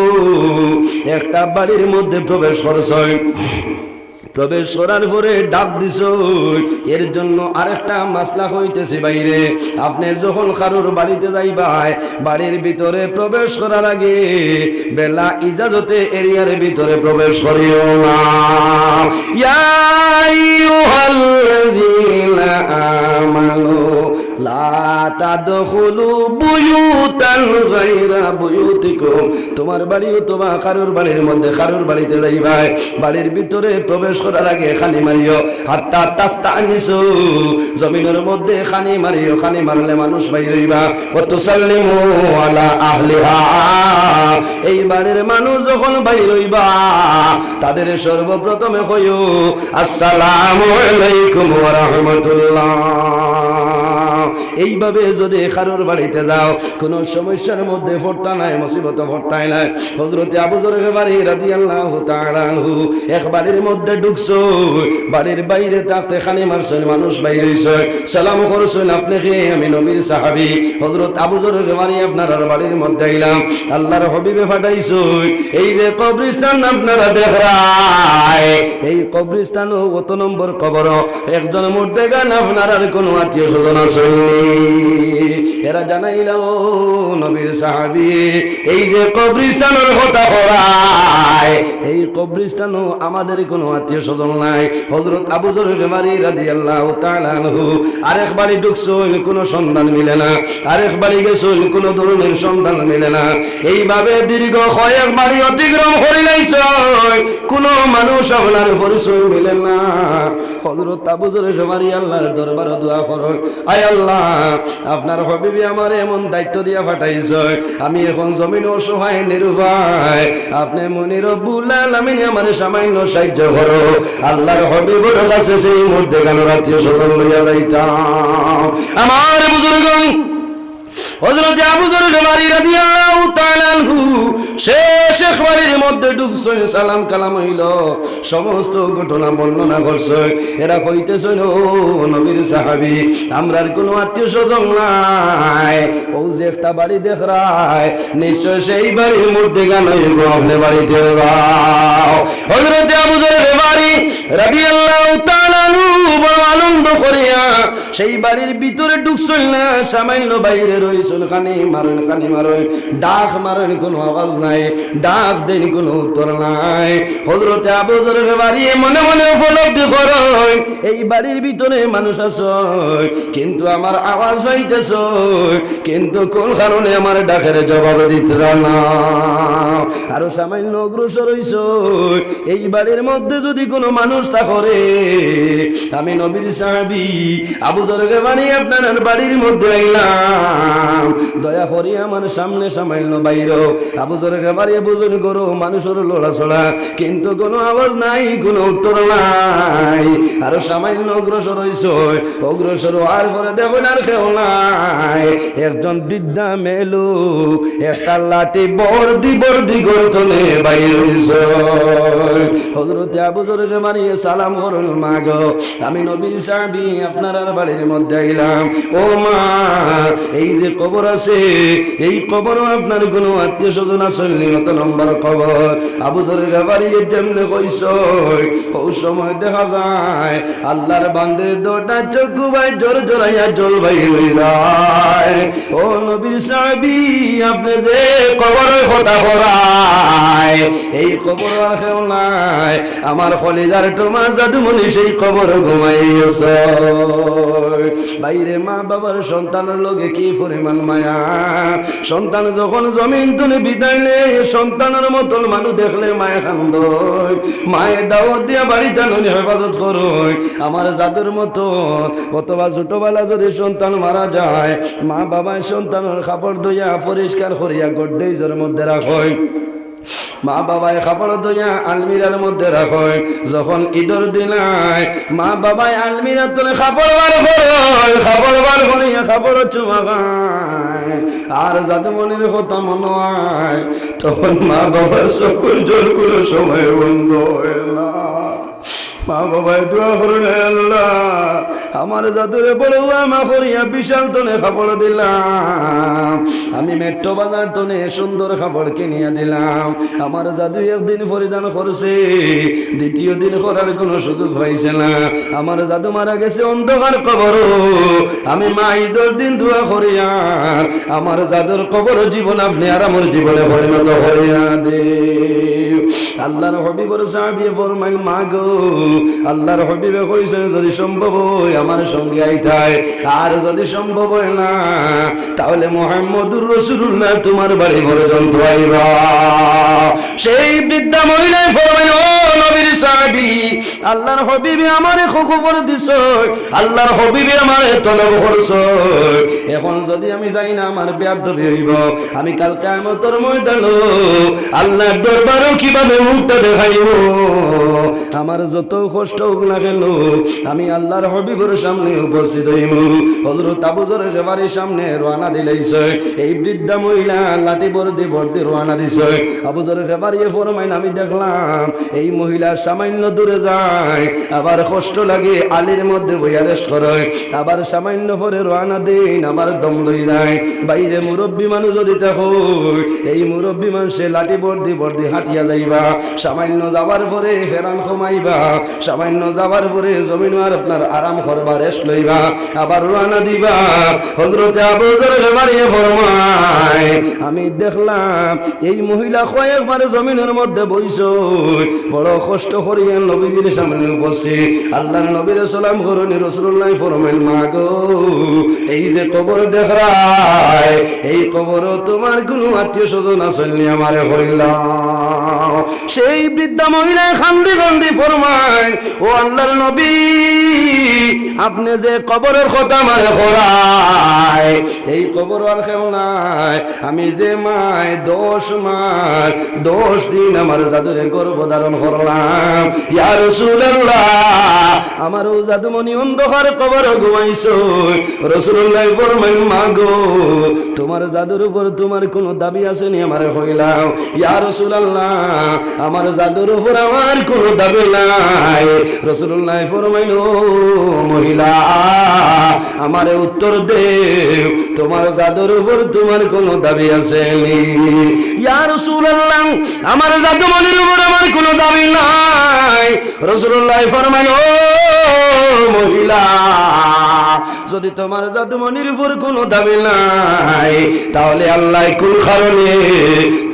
একটা বাড়ির মধ্যে প্রবেশ করছইন। প্রবেশ করার পরে ডাক দিছইন। এর জন্য আরেকটা মাসলা কইতেছি ভাইরে, আপনে যখন কারোর বাড়িতে যাইবায়, বাড়ির ভিতরে প্রবেশ করার আগে বিলা ইজাজতে এরিয়ার ভিতরে প্রবেশ করিও না। ইয়া আইয়ুহাল্লাযীনা আমানু লা তাদখুলু বুয়ুতান গায়রা বুয়ুতিকুম। তুমার বাড়ি অথবা কারোর বাড়ির মধ্যে কারোর বাড়িতে যাইবায়, বাড়ির ভিতরে প্রবেশ করার আগে খানি মারিও, হাত্তা তাস্তানিসু, জমিনর মধ্যে খানি মারিও, খানি মারলে মানুষ বাইর অইবা। ওয়া তুসাল্লিমু আলা আহলিহা, এই বাড়ির মানুষ যখন বাইর অইবা, তাদের সর্বপ্রথমে কইও, আসসালামু আলাইকুম ওয়া রাহমাতুল্লাহ। এইভাবে যদি কারোর বাড়িতে যাও, কোনো সমস্যার মধ্যে পড়তা নায়, মুসিবতে পড়তায় নায়। হযরতে আবু যর গিফারী রাদিয়াল্লাহু তাআলা আনহু এক বাড়ির মধ্যে ঢুকছইন, বাড়ির বাইরে থাকতে খানি মারছইন, মানুষ বাইর অইছে, সালাম করছইন, "আপনে কে?" "আমি নবীর সাহাবী।" "হযরত আবু যর গিফারী আপনারার বাড়ির মধ্যে আইলাম, আল্লাহর হাবিবে পাঠাইছইন, এই যে কবরস্থান আপনারা দেখরায়, এই কবরস্থানও কত নম্বর কবর, একজন মুর্দেগান আপনারার কোনো আত্মীয় স্বজন আছইন নি?" এরা জানাইলা, "ও নবীর সাহাবী, এই যে কবরস্থানর কথা করায়, এই কবরস্থানও আমাদের কোনো আত্মীয় স্বজন নাই।" হযরত আবু যর গিফারী রাদিয়াল্লাহু তাআলা আনহু আরেক বাড়ি ঢুকছইন, কোনো সন্ধান মিলে না, আরেক বাড়ি গেছইন, কোনো ধরনের সন্ধান মিলে না। এইভাবে দীর্ঘ কয়েক বাড়ি অতিক্রম করিলাইছইন, কোনো মানুষ আপনার পরিচয় মিলে না। হযরত আবু যর গিফারী আল্লাহর দরবারো দোয়া করইন, "আয় আল্লাহ, আপনার হাবিবে আমারে এমন দায়িত্ব দিয়া পাঠাইছইন, আমি এখন জমিনো অসহায় নিরুপায়, আপনে মনি রব্বুল আলামিনে আমারে সামান্য সাহায্য করো, আল্লাহর হাবিবর কাছে সেই মুর্দেগানর আত্মীয় স্বজন লইয়া যাইতাম।" আমার বুজুর্গ, হযরতে আবু যর গিফারী রাদিয়াল্লাহু তাআলা আনহু শেষ এক বাড়ির মধ্যে ঢুকছইন, সালাম কালাম অইলো, সমস্ত ঘটনা বর্ণনা করছইন। এরা কইতেছইন, "ও নবীর সাহাবী, আমরার কোনো আত্মীয় স্বজন নাই, ও যে একটা বাড়ি দেখরায়, নিশ্চয় সেই বাড়ির মুর্দেগান অইবো, আপনে বাড়িতে যাও।" হযরতে আবু যর গিফারী রাদিয়াল্লাহু তাআলা আনহু বড় আনন্দ করিয়া সেই বাড়ির ভিতরে ঢুকছইন না, সামান্য বাইরে রইছইন, খানি মারইন, খানি মারইন, ডাক মারইন, কোনো আওয়াজ নাই, ডাক দেইন, কোনো উত্তর নাই। হযরতে আবু যর গিফারী মনে মনে উপলব্ধি করইন, এই বাড়ির ভিতরে মানুষ আছইন, কিন্তু আমার আওয়াজ পাইতেছইন, কিন্তু কোন কারণে আমার ডাকের জবাব দিতরা না। আরো সামান্য অগ্রসর অইছইন, এই বাড়ির মধ্যে যদি কোনো মানুষ থাকরে, আমি নবীর সাহাবী আবু যর গিফারী আপনারার বাড়ির মধ্যে আইলাম, দয়া করি আমার সামনে সামান্য বাইরো। আবু যর গিফারী বুঝইন ঘরো মানুষর লড়াচড়া, কিন্তু কোনো আওয়াজ নাই, কোনো উত্তর নাই। আরো সামান্য অগ্রসর অইছইন, অগ্রসর অওয়ার পরে দেখইন আর কেউ নাই, একজন বৃদ্ধা মেয়ে লোক একটা লাঠি বর্দি বর্দি ঘর তনে বাইর অইছইন। হযরতে আবু যর গিফারীয়ে সালাম করইন, "মা গো, আমি নবীর সাহাবী, আপনারার বাড়ির মধ্যে আইলাম। ও মা, এই যে কবর আছে, এই কবরো আপনার কোনো আত্মীয় স্বজন আছইন নি? অত নম্বর কবর।" আবু যর গিফারীয়ে যেমনে কইছইন, অউ সময় দেখা যায় আল্লাহর বান্দার দুইটা চক্ষু বায় জড় জড়াইয়া জল বাইর অই যায়। ও নবীর সাহাবী, আপনে যে কবরর কথা কইরা, এই কবরো আর কেউ নাই। আমার কলিজার টুমা জাদুমণি সেই কবরো ঘুমাই গেছে। ভাইরে, মা বাবার সন্তানর লগে কি পরিমাণ মায়া। সন্তান যখন জমিন তনে বিদায় নেয়, সন্তানর মতন মানুষ দেখলে মায়ে কান্দইন, মায়ে দাওয়াত দিয়া বাড়িত আনইন, হেফাজত করইন। আমার জাদুর মতন, অথবা ছোটবেলা যদি সন্তান মারা যায়, মা বাবায় সন্তানর কাপড় ধইয়া পরিষ্কার করিয়া গোদরেজর মধ্যে রাখইন। মা বাবায় কাপড় ধইয়া আলমিরার মধ্যে রাখইন। যখন ইদর দিন আয়, মা বাবায় আলমিরার তনে কাপড় বার করইন, কাপড় বার করিয়া কাপড়ো চুমা খাইন। আর জাদুমণির কথা মনো অয়, তখন মা বাবার চকুর জল কোনো সময় বন্ধ অয় না। মা বাবায় দোয়া করইন, "হে আল্লাহ, আমার জাদুরে বড় অওয়া মা করিয়া বিশাল তনে কাপড় দিলাম, আমি মেট্রো বাজার তনে সুন্দর কাপড় কিনিয়া দিলাম, আমার জাদু একদিন পরিধান করছে, দ্বিতীয় দিন করার কোনো সুযোগ পাইছে না, আমার জাদু মারা গেছে অন্ধকার কবরো, আমি মা ইদর দিন দোয়া করিয়ার আমার জাদুর কবরো জীবন আপনে আরামর জীবনে পরিণত করিয়া দেও।" আল্লাহর হাবিবর সাহাবিয়ে ফরমাইন, "মা গো, আল্লাহর হাবিবে কইছইন, যদি সম্ভব অয় আমার সঙ্গে আইতায়, আর যদি সম্ভব অয় না, তাহলে মুহাম্মদুর রাসূলুল্লাহ তুমার বাড়ি পর্যন্ত আইবা।" সেই বৃদ্ধা মহিলায় ফরমাইন, "ও নবীর সাহাবী, আল্লাহর হাবিবে আমারে খবর দিছইন, আল্লাহর হাবিবে আমারে তলব করছইন, এখন যদি আমি যাই না আমার বেয়াদবি অইবো, আমি কাল কিয়ামতর ময়দানো আল্লাহর দরবারো কিভাবে মুখটা দেখাইমু। আমার যত কষ্ট হোক না কেন, আমি আল্লাহর হাবিবর সামনে উপস্থিত হইমু। হযরত আবু যর গিফারির সামনে রওয়ানা দিলাইছে। এই বৃদ্ধা মহিলা লাঠি বর্দি বর্দি রওয়ানা দিছে। আবু যর গিফারিয়ে ফরমাইন, আমি দেখলাম এই মহিলা সামান্য দূরে যায়, আবার কষ্ট লাগে, আলির মধ্যে বইয়া রেস্ট করে, আবার সামান্য পরে রওয়ানা দিন, আবার দম লই যায়। বাইরে মুরব্বী মানুষ যদি দেখো, এই মুরব্বী মানুষে লাঠি বর্দি বর্দি হাঁটিয়া যাইবা, সামান্য যাবার পরে হেরান কমাইবা, সামান্য যাবার পরে জমিন আর আপনার আরাম করবা, রেস্ট লইবা, আবার রওয়ানা দিবা। হযরতে আবু যর গিফারিয়ে ফরমায়, আমি দেখলাম এই মহিলা কয়েকবার জমিনের মধ্যে বইছে, বড় কষ্ট করিয়া নবীজির সামনে উপস্থিত। আল্লাহর নবীরে সালাম করনি, রাসূলুল্লাহ ফরমাইন, মা গো, এই যে কবর দেখরায়, এই কবরো তোমার কোনো আত্মীয় স্বজন আছইন নি আমারে কইলাও। সেই বৃদ্ধা মহিলায় কান্দি কান্দি ফরমাইন, ও আল্লাহর নবী, আপনে যে কবরর কথা আমারে করায়, এই কবর আর কেউ নাই। আমি যে মায় দশ মাস দশ দিন আমার জাদুরে গর্ভ ধারণ করলাম, ইয়া রাসূলুল্লাহ, আমার অউ জাদুমণি অন্ধকার কবরো ঘুমাইছে। রাসূলুল্লাহ ফরমাইন, মা গো, তোমার জাদুর উপর তোমার কোনো দাবি আছে নি আমারে কইলাও। ইয়া রাসূলুল্লাহ, আমার জাদুর উপর আমার কোনো দাবি নাই। রাসূলুল্লাহ ফরমাইন, ও মহিলা, আমারে উত্তর দেও, তোমার জাদুর উপর তোমার কোনো দাবি আছে নি? ইয়া রাসূলুল্লাহ, আমার জাদুমণির উপর আমার কোনো দাবি নাই। রাসূলুল্লাহ ফরমাইন, ও মহিলা, যদি তোমার জাদুমণির উপর কোনো দাবি নাই, তাহলে আল্লাহ কোন কারণে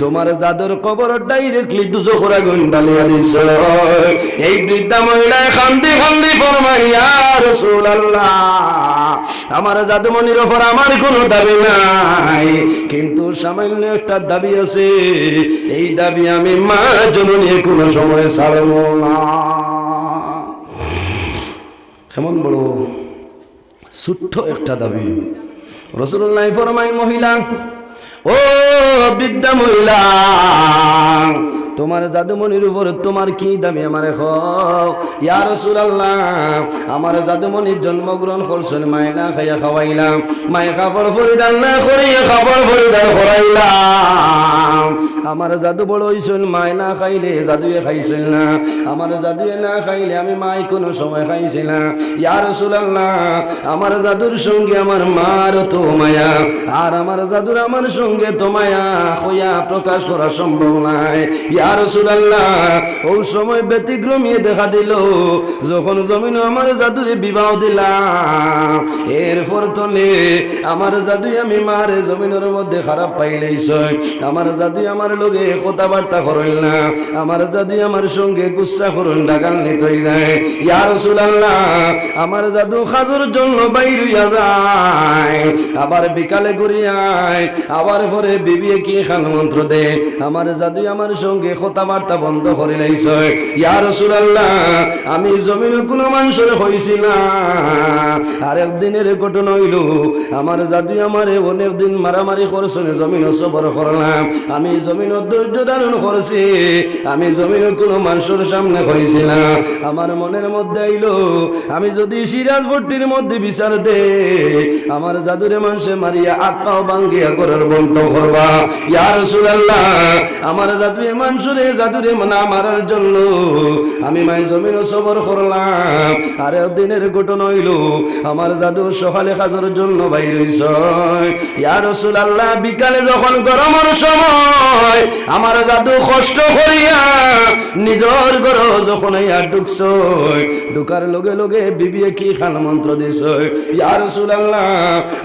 তোমার জাদুর কবর ডাইরেক্টলি দুজখর আগুন ডালিয়া দিছে? এই বৃদ্ধা মহিলায় কান্দি কান্দি ফরমাইন, ইয়া রাসূলুল্লাহ, আমার জাদুমণির উপর আমার কোনো দাবি নাই, কিন্তু সামান্য একটা দাবি আছে। এই দাবি আমি মা জননী কোনো সময় ছাড়ব না। কেমন বড় ছোট্ট একটা দাবি। রাসূলুল্লাহ ফরমাইন, মহিলা, ও বৃদ্ধা মহিলা, তোমার জাদুমণির উপর তোমার কি দাবি আমারে কও। ইয়া রাসূলুল্লাহ, আমার জাদুমণি জন্মগ্রহণ করছইন, মায় না খাইয়া খাওয়াইলাম, মায় কাপড় পরিধান না করিয়া কাপড় পরিধান করাইলাম। আমার জাদু বড় অইছইন, মায় না খাইলে জাদুয়ে খাইছইন না, আমার জাদুয়ে না খাইলে আমি মায় কোনো সময় খাইছি না। ইয়া রাসূলুল্লাহ, আমার জাদুর সঙ্গে আমার মার অত মায়া, আর আমার জাদুর আমার সঙ্গে অত মায়া কইয়া প্রকাশ করা সম্ভব নায়। ইয়া রাসূলুল্লাহ, অউ সময় ব্যতিক্রমী দেখা দিল, যখন জমিনো আমার জাদুরে বিবাহ দিলাম, এরপর তনে আমার জাদুয়ে আমি মারে জমিনর মধ্যে খারাপ পাইলাইছইন, আমার জাদুয়ে আমার লগে কথাবার্তা করইন না, আমার জাদুয়ে আমার সঙ্গে গুসা করইন, রাগান্বিত অই যায়। ইয়া রাসূলুল্লাহ, আমার জাদু কাজর জন্য বাইর অইয়া যায়, আবার বিকালে ঘুরি আয়, আবার পরে বিবিয়ে কি খান মন্ত্র দেয়, আমার জাদুয়ে আমার সঙ্গে কথাবার্তা বন্ধ করিলাইছইন। ইয়া রাসূলুল্লাহ, আমি জমিনো কোনো মানষরে কইছি না। আরেক দিনের ঘটনা অইল, আমার জাদুয়ে আমারে অনেক দিন মারামারি করছইন, জমিনো সবর করলাম, আমি জমিনো ধৈর্য ধারণ করছি, আমি জমিনো কোনো মানষর সামনে কইছি না। আমার মনের মধ্যে আইল, আমি যদি সিরাজপট্টির মধ্যে বিচার দেই, আমার জাদুরে মানষে মারিয়া আত পাও ভাঙ্গিয়া ঘরর বন্ধ করবা। ইয়া রাসূলুল্লাহ, আমার জাদুয়ে মানষরে জাদুরে না মারার জন্য আমি মায় জমিনো সবর করলাম। আরেক দিনের ঘটনা অইল, আমার জাদু সকালে কাজর জন্য বাইর অইছইন। ইয়া রাসূলুল্লাহ, বিকালে যখন গরমর সময় আমার জাদু কষ্ট করিয়া নিজর ঘরো যখন আইয়া ঢুকছইন, ঢুকার লগে লগে বিবিয়ে কি খান মন্ত্র দিছইন। ইয়া রাসূলুল্লাহ,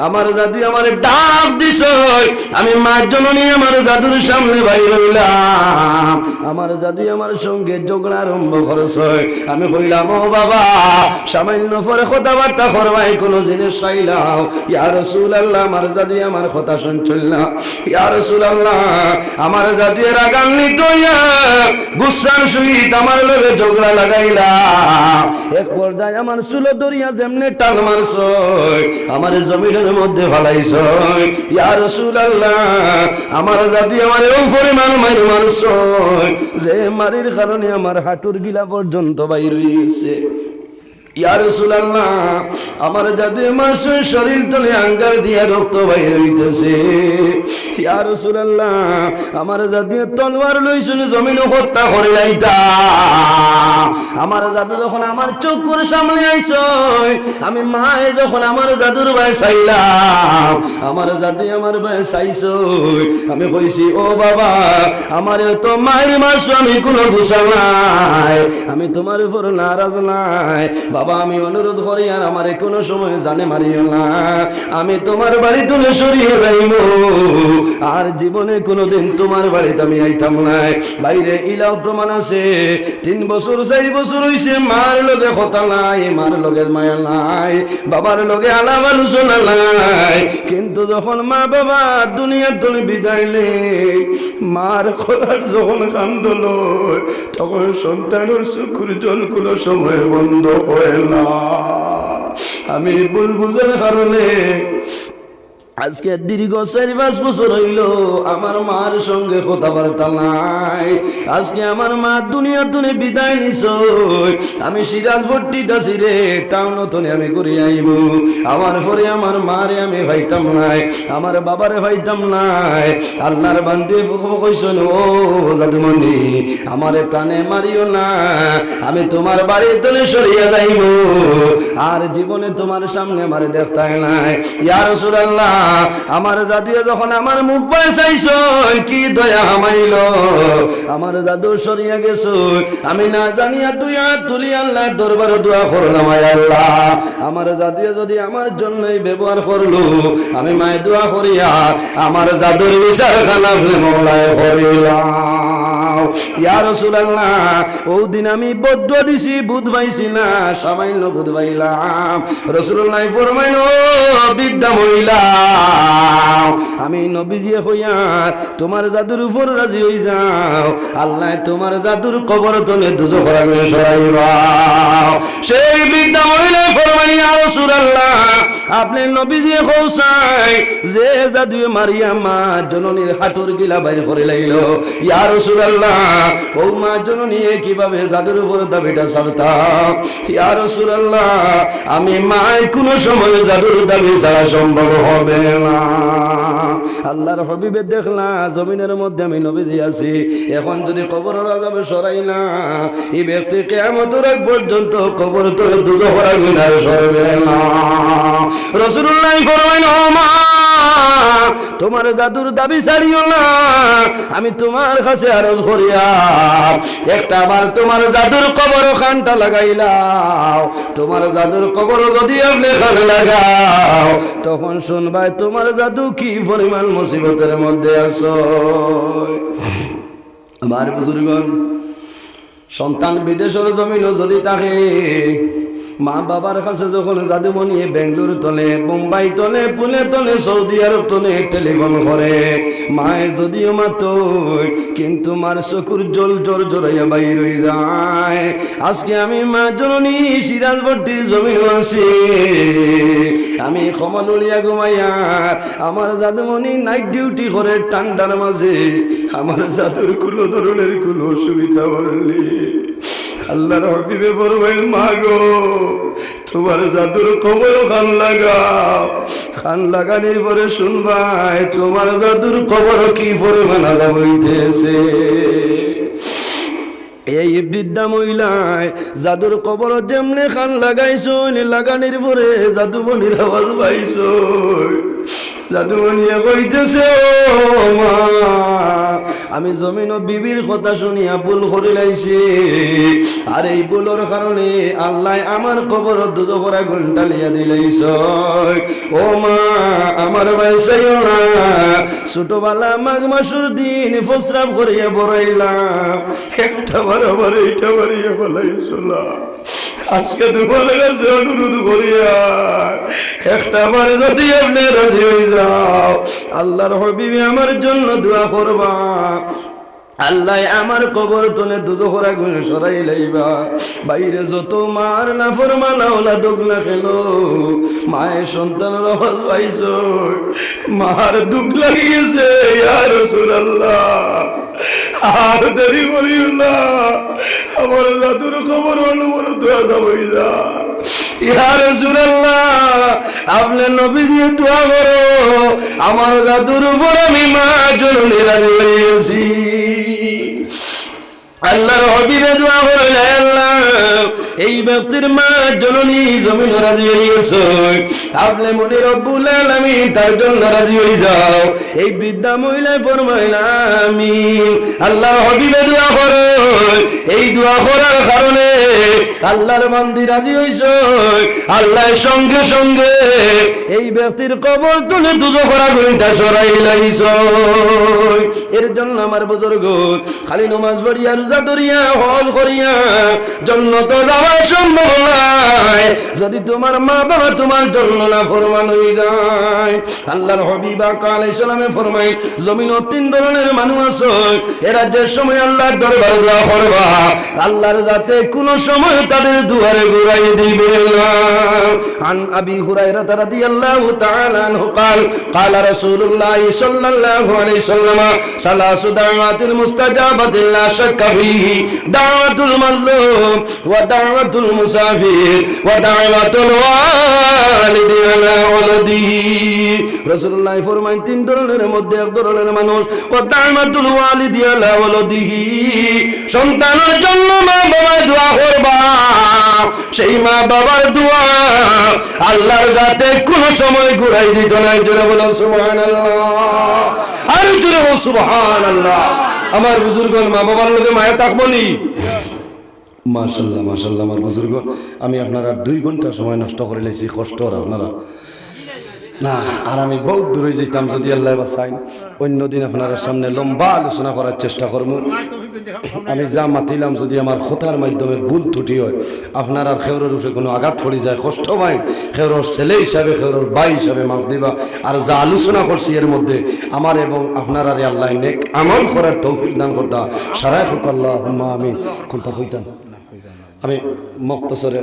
আমার জাদুয়ে আমারে ডাক দিছইন, আমি মা জননী আমার জাদুর সামনে বাইর অইলাম। আমার জাদুয়ে আমার সঙ্গে ঝগড়া আরম্ভ করছইন। আমি কইলাম, ও বাবা, সামান্য পরে কথাবার্তা করবায়, কোনো জিনিস খাইলাও। ইয়া রাসূলুল্লাহ, আমার জাদুয়ে আমার কথা শুনছইন না। ইয়া রাসূলুল্লাহ, আমার জাদুয়ে রাগান্বিত অইয়া গুসার সহিত আমার লগে ঝগড়া লাগাইলা। এক পর্যায়ে আমার চুলো ধরিয়া যেমনে টান মারছইন, আমারে জমিনর মধ্যে ফালাইছইন। ইয়া রাসূলুল্লাহ, আমার জাদুয়ে আমারে অউ পরিমাণ মাইর মারছইন। যে মারির কারণে আমার হাঁটুর গিলা পর্যন্ত বাইর অইগেছে। ইয়া রাসূলুল্লাহ, আমার জাদুয়ে মারছে, শরীর তনে আঙ্গার দিয়া রক্ত বাইর অইতেছে। ইয়া রাসূলুল্লাহ, আমার জাদুয়ে তলোয়ার লইছইন, জমিনো হত্যা করিলাইতা। আমার জাদু যখন আমার চকুর সামনে আইছইন, আমি মায়ে যখন আমার জাদুর বায় চাইলাম, আমার জাদুয়ে আমার বায় চাইছইন, আমি কইছি, "ও বাবা, আমারে তো মাইর মারছো, আমি কুনু গুছা নাই, আমি তুমার উপর নারাজ নাই। বাবা, আমি অনুরোধ করিয়ার আমারে কুনু সময় জানে মারিও না, আমি তুমার বাড়ি তনে সরিয়া যাইমু, আর জীবনে কুনুদিন তুমার বাড়িত আমি আইতাম নায়।" ভাইরে, ইলাও প্রমাণ আছে, তিন বছর, চাইর বছর অইছে, মার লগে কথা নাই, মার লগে মায়া নাই, বাবার লগে আলাপ আলোচনা নাই। কিন্তু যখন মা বাবা দুনিয়ার তনে বিদায় নেয়, মার খরার যখন কান্দন অয়, তখন সন্তানর চকুর জল কুনু সময় বন্ধ অয় না। আমি ভুল বুঝার কারণে আজকে দীর্ঘ চাইর পাঁচ বছর অইলো আমার মার সঙ্গে কথাবার্তা নাই। আজকে আমার মা দুনিয়া তনে বিদায় নিছইন। আমি সিরাজপট্টিত আছি রে, টাউন তনে আমি ঘুরি আইমু। আমার পরে আমার মারে আমি পাইতাম নায়, আমার বাবারে পাইতাম নায়। আল্লার বান্দি ফু-, ফু-, কইছইন, "ও জাদুমণি, আমারে প্রাণে মারিও না, আমি তুমার বাড়ি তনে সরিয়া যাইমু, আর জীবনে তুমার সামনে আমারে দেখতায় নায়।" ইয়া রাসূলুল্লাহ, আমার জাদুয়ে যখন আমার মুখ বায় চাইছইন, কি দয়া হামাইলো, আমার জাদু সরিয়া গেছইন। আমি না জানিয়া দুই আত তুলি আল্লার দরবারো দোয়া করলাম, "আয় আল্লাহ, আমার জাদুয়ে যুদি আমার জন্য ই ব্যবহার করলো, আমি মায়ে দোয়া করিয়া আমার জাদুর বিচারখান আপনে মওলায় করিলাও।" ইয়া রাসূলুল্লাহ, অউ দিন আমি বদদোয়া দিছি, ভূত পাইছি না, সামান্য ভূত পাইলাম। রাসূলুল্লায় ফরমাইন, "ও বৃদ্ধা মহিলা, আমি নবীজিয়ে কইয়ার, তুমার জাদুর উপর রাজি অইযাও, আল্লায় তুমার জাদুর কবর তনে দুজখর আগুন সরাইবা।" সেই বৃদ্ধা মহিলায় ফরমাইন, "ইয়া রাসূলুল্লাহ, আপনে নবীজিয়ে কওছাইন, যে জাদুয়ে মারিয়া মা জননীর হাঁটুর গিলা বাইর করিলাইলো, ইয়া রাসূলুল্লাহ, অউ মা জননীয়ে কিভাবে জাদুর উপর দাবিটা ছাড়তা?" ইয়া রাসূলুল্লাহ, আমি মায় কুনু সময় জাদুর দাবি ছাড়া সম্ভব হবে না। আল্লার হাবিবে দেখলা, জমিনর মধ্যে আমি নবীজি আছি, এখন যুদি কবরর আযাব সরাই না, ই ব্যক্তি কিয়ামতর আগ পর্যন্ত কবর তনে দুজখর আগুন আর সরবে না। রাসূলুল্লায় ফরমাইন, "ও মা, তুমার জাদুর দাবি ছাড়িও না, আমি তুমার কাছে আরজ করিয়ার, একটা বার তুমার জাদুর কবরো কানটা লাগাইলাও, তুমার জাদুর কবরো যুদি আপনে কান লাগাও, তখন হুনবায় তুমার জাদু কি পরিমাণ মুসিবতর মধ্যে আছইন।" আমার বুজুর্গন, সন্তান বিদেশর জমিনো যুদি থাকে, মা বাবার কাছে যখন জাদুমণিয়ে বেঙ্গালুর তনে, বোম্বাই তনে, পুনে তনে, সৌদি আরব তনে টেলিফোন করে, মায়ে যুদিও মাতইন, কিন্তু মার চকুর জল জর জরাইয়া বাইর অইযায়। আজকে আমি মা জননী সিরাজপট্টির জমিনো আছি, আমি কম্বল উড়িয়া ঘুমাইয়ার, আমার জাদুমণি নাইট ডিউটি করে ঠান্ডার মাঝে, আমার জাদুর কুনু ধরনের কুনু অসুবিধা অর নি। আল্লার হাবিবে ফরমাইন, "মা গো, তুমার জাদুর কবরো কান লাগাও, কান লাগানির পরে হুনবায় তুমার জাদুর কবরো কি পরিমাণ আযাব অইতেছে।" এই বৃদ্ধা মহিলায় জাদুর কবরো যেমনে কান লাগাইছইন, লাগানির পরে জাদুমণির আওয়াজ পাইছইন। জাদুমণিয়ে কইতেছে, "ও মা, আমি জমিনো বিবির কথা হুনিয়া ভুল করিলাইছি, আর এই ভুলর কারণে আল্লায় আমার কবরো দুজখর আগুন ঢালিয়া দিলাইছইন। ও মা, আমারে বাঁচাইও না।" ছোটবেলা মাঘ মাসর দিন প্রস্রাব করিয়া বড়াইলাম, একটা বার আবার এইটা বাড়িয়া ফালাইছলা। আজকে তুমার কাছে অনুরোধ করিয়ার, একটা বার যুদি আপনে রাজি অইযাও, আল্লার হাবিবে আমার জন্য দোয়া করবা, আল্লায় আমার কবর তনে দুজখর আগুন সরাইলাইবা। বাইরে যত মার নাফরমান আওলাদ অউক না কেনে, মায়ে সন্তানর আওয়াজ পাইছইন, মার দুখ লাগি গেছে, ইয়া রাসূলুল্লাহ। আর দেরি করিও না, আমার জাদুর কবরর উপর দোয়া যাবই যা। ইয়া রাসূলুল্লাহ, আপনে নবীজিয়ে দোয়া করো, আমার জাদুর উপর আমি মা জননী রাজি অই গেছি। আল্লাহর হাবিবে দোয়া করইন, "আয় আল্লাহ, এই ব্যক্তির মা জননী জমিনো রাজি অই গেছইন, আপনে মনে রব্বুল আলামিন তার জন্য রাজি অই যাও।" এই বৃদ্ধা মহিলায় ফরমাইলা, "আমিন।" আল্লাহর হাবিবে দোয়া করইন, এই দোয়া করার কারণে আল্লাহর বান্দি রাজি অইছইন। আল্লায় সঙ্গে সঙ্গে এই ব্যক্তির কবর তনে দুজখর আগুনটা সরাইলাইছইন। এর জন্য আমার বুজুর্গ খালি নমাজ পড়িয়া, রোজা ধরিয়া, হজ করিয়া জন্নতো যাওয়া সম্ভব নায়। যদি তুমার মা-বাবা তুমার জন্য নাফরমান অই যায়, আল্লাহর হাবিব আকা আলাইহিস সালামে ফরমাইন, জমিনো তিন ধরনের মানুষ আছে, এরা যে সময় আল্লাহর দরবারে দোয়া করবা, আল্লাহর জাতে কুনু সময় তাদের দুয়ারে ঘুরাই দিবে না। আন আবি হুরায়রা রাদিয়াল্লাহু তাআলা আনহু قال، قال رسول الله صلى الله عليه وسلم، ثلاث دعوات مستجابات لا شك فيه، دعوة المظلوم، ودعوة المسافر، ودعوة الوالد على ولده। রাসূলুল্লাহ ফরমাইন, তিন ধরনের মধ্যে এক ধরনের মানুষ, ودعوة الوالد على ولده، সন্তানের জন্য মা বাবায় দোয়া করবা, সেই মা বাবার দোয়া আল্লাহর জাতে কুনু সময় ঘুরাই দিত নায়। জোরে বলো সুবহানাল্লাহ, আর জোরে বলো সুবহানাল্লাহ। আমার বুজুর্গর মা বাবার লগে মায়া থাকবো নি? মাশাআল্লাহ, মাশাআল্লাহ, আমার বুজুর্গ, আমি আপনারার দুই ঘন্টা সময় নষ্ট করিলাইছি, কষ্ট অর আপনারা। না, আর আমি বউত দূরে যাইতাম যদি আল্লায় বাঁচাইন। অন্য দিন আপনারার সামনে লম্বা আলোচনা করার চেষ্টা করমু। আমি যা মাতিলাম যদি আমার কথার মাধ্যমে ভুল ত্রুটি অয়, আপনারার কেউরর উপরে কুনু আঘাত পড়ি যায়, কষ্ট পাইন, কেউরর ছেলে হিসাবে, কেউরর ভাই হিসাবে মাফ দিবা। আর যা আলোচনা করছি এর মধ্যে আমার এবং আপনারারে আল্লায় নেক আমল করার তৌফিক দান করতা। সারাই হোক আল্লাহুম্মা আমিন। কোনটা কইতাম? আমি মুক্তসরে,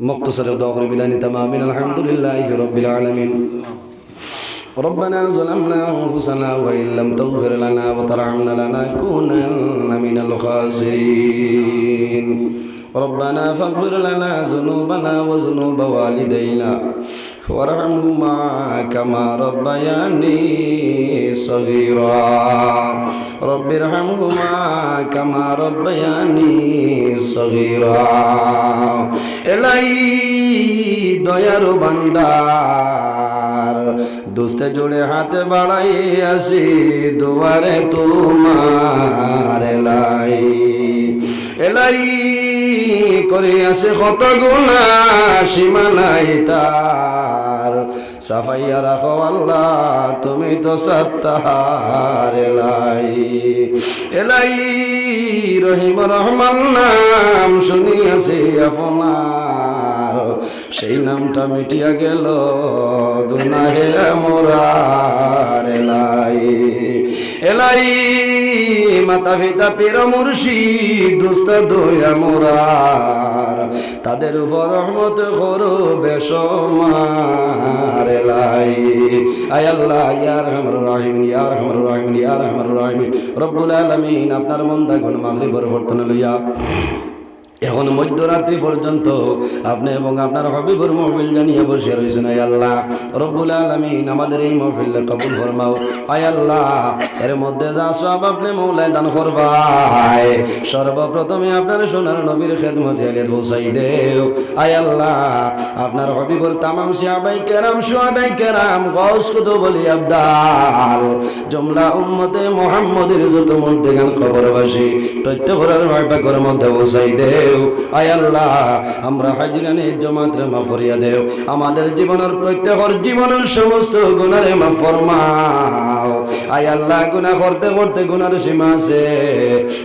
মুক্তসরে দোয়া করি বিদায় নিতাম। আমিন। আলহামদুলিল্লাহি রাব্বিল আলামিন। ربنا ظلمنا أنفسنا وإن لم تغفر لنا وترحمنا لنكونن من الخاسرين. ربنا فاغفر لنا ذنوبنا وذنوب والدينا وارحمهما كما ربياني صغيرا. رب ارحمهما كما ربياني صغيرا. এলাই দয়ার ভান্ডার, দুস্তে জোড়ে হাত বাড়াই আসি দুয়ারে তুমার এলাই। এলাই করি আসি কত গুনা, সীমা নাই তার। সাফাইয়া রাখো আল্লাহ, তুমি তো সত্তার এলাই। এলাই রহিম রহমান নাম শুনিয়াছি আপনার, সেই নামটা মিটিয়া গেল গুনাহে মোরার এলাই। এলাই মাতা পিতা পীর মুর্শিদ দুস্ত দয়া মোরার, তাদের উপর রহমত করো বেশমার এলাই। আয় আল্লাহ, ইয়া আরহামার রাহিমিন, ইয়া আরহামার রাহিমিন, ইয়া আরহামার রাহিমিন। রব্বুল আলামিন, আপনার বন্দাগণ মাগরিবর পর তনে লইয়া এখন মধ্যরাত্রি পর্যন্ত আপনি এবং আপনার হাবিবর মাহফিল জানিয়া বসিয়া রইছইন। আয় আল্লাহ, রব্বুল আলামিন, আমাদের এই মাহফিল কবুল ফরমাও। আয় আল্লাহ, এর মধ্যে যা সওয়াব আপনি মওলায় দান করবায়, সর্বপ্রথমে আপনার সোনার নবীর খেদমতে আলিয়াত পৌঁছাই দেও। আয় আল্লাহ, আপনার হাবিবর তামাম সাহাবায়ে কেরাম, শুহাদায়ে কেরাম, গাউস কুতুব আউলিয়া আবদাল, জুমলা উম্মতে মুহাম্মদীর যত মুর্দেগান কবরবাসী, প্রত্যেকর রুহ পাকর মধ্যে পৌঁছাই দেও। আয় আল্লাহ, আমরা হাজিরানে জমাতরে মাফ করিয়া দেও। আমাদের জীবনর প্রত্যেকর জীবনর সমস্ত গুনারে মাফ ফরমাও। আয় আল্লাহ, গুনা করতে করতে গুনার সীমা আছে,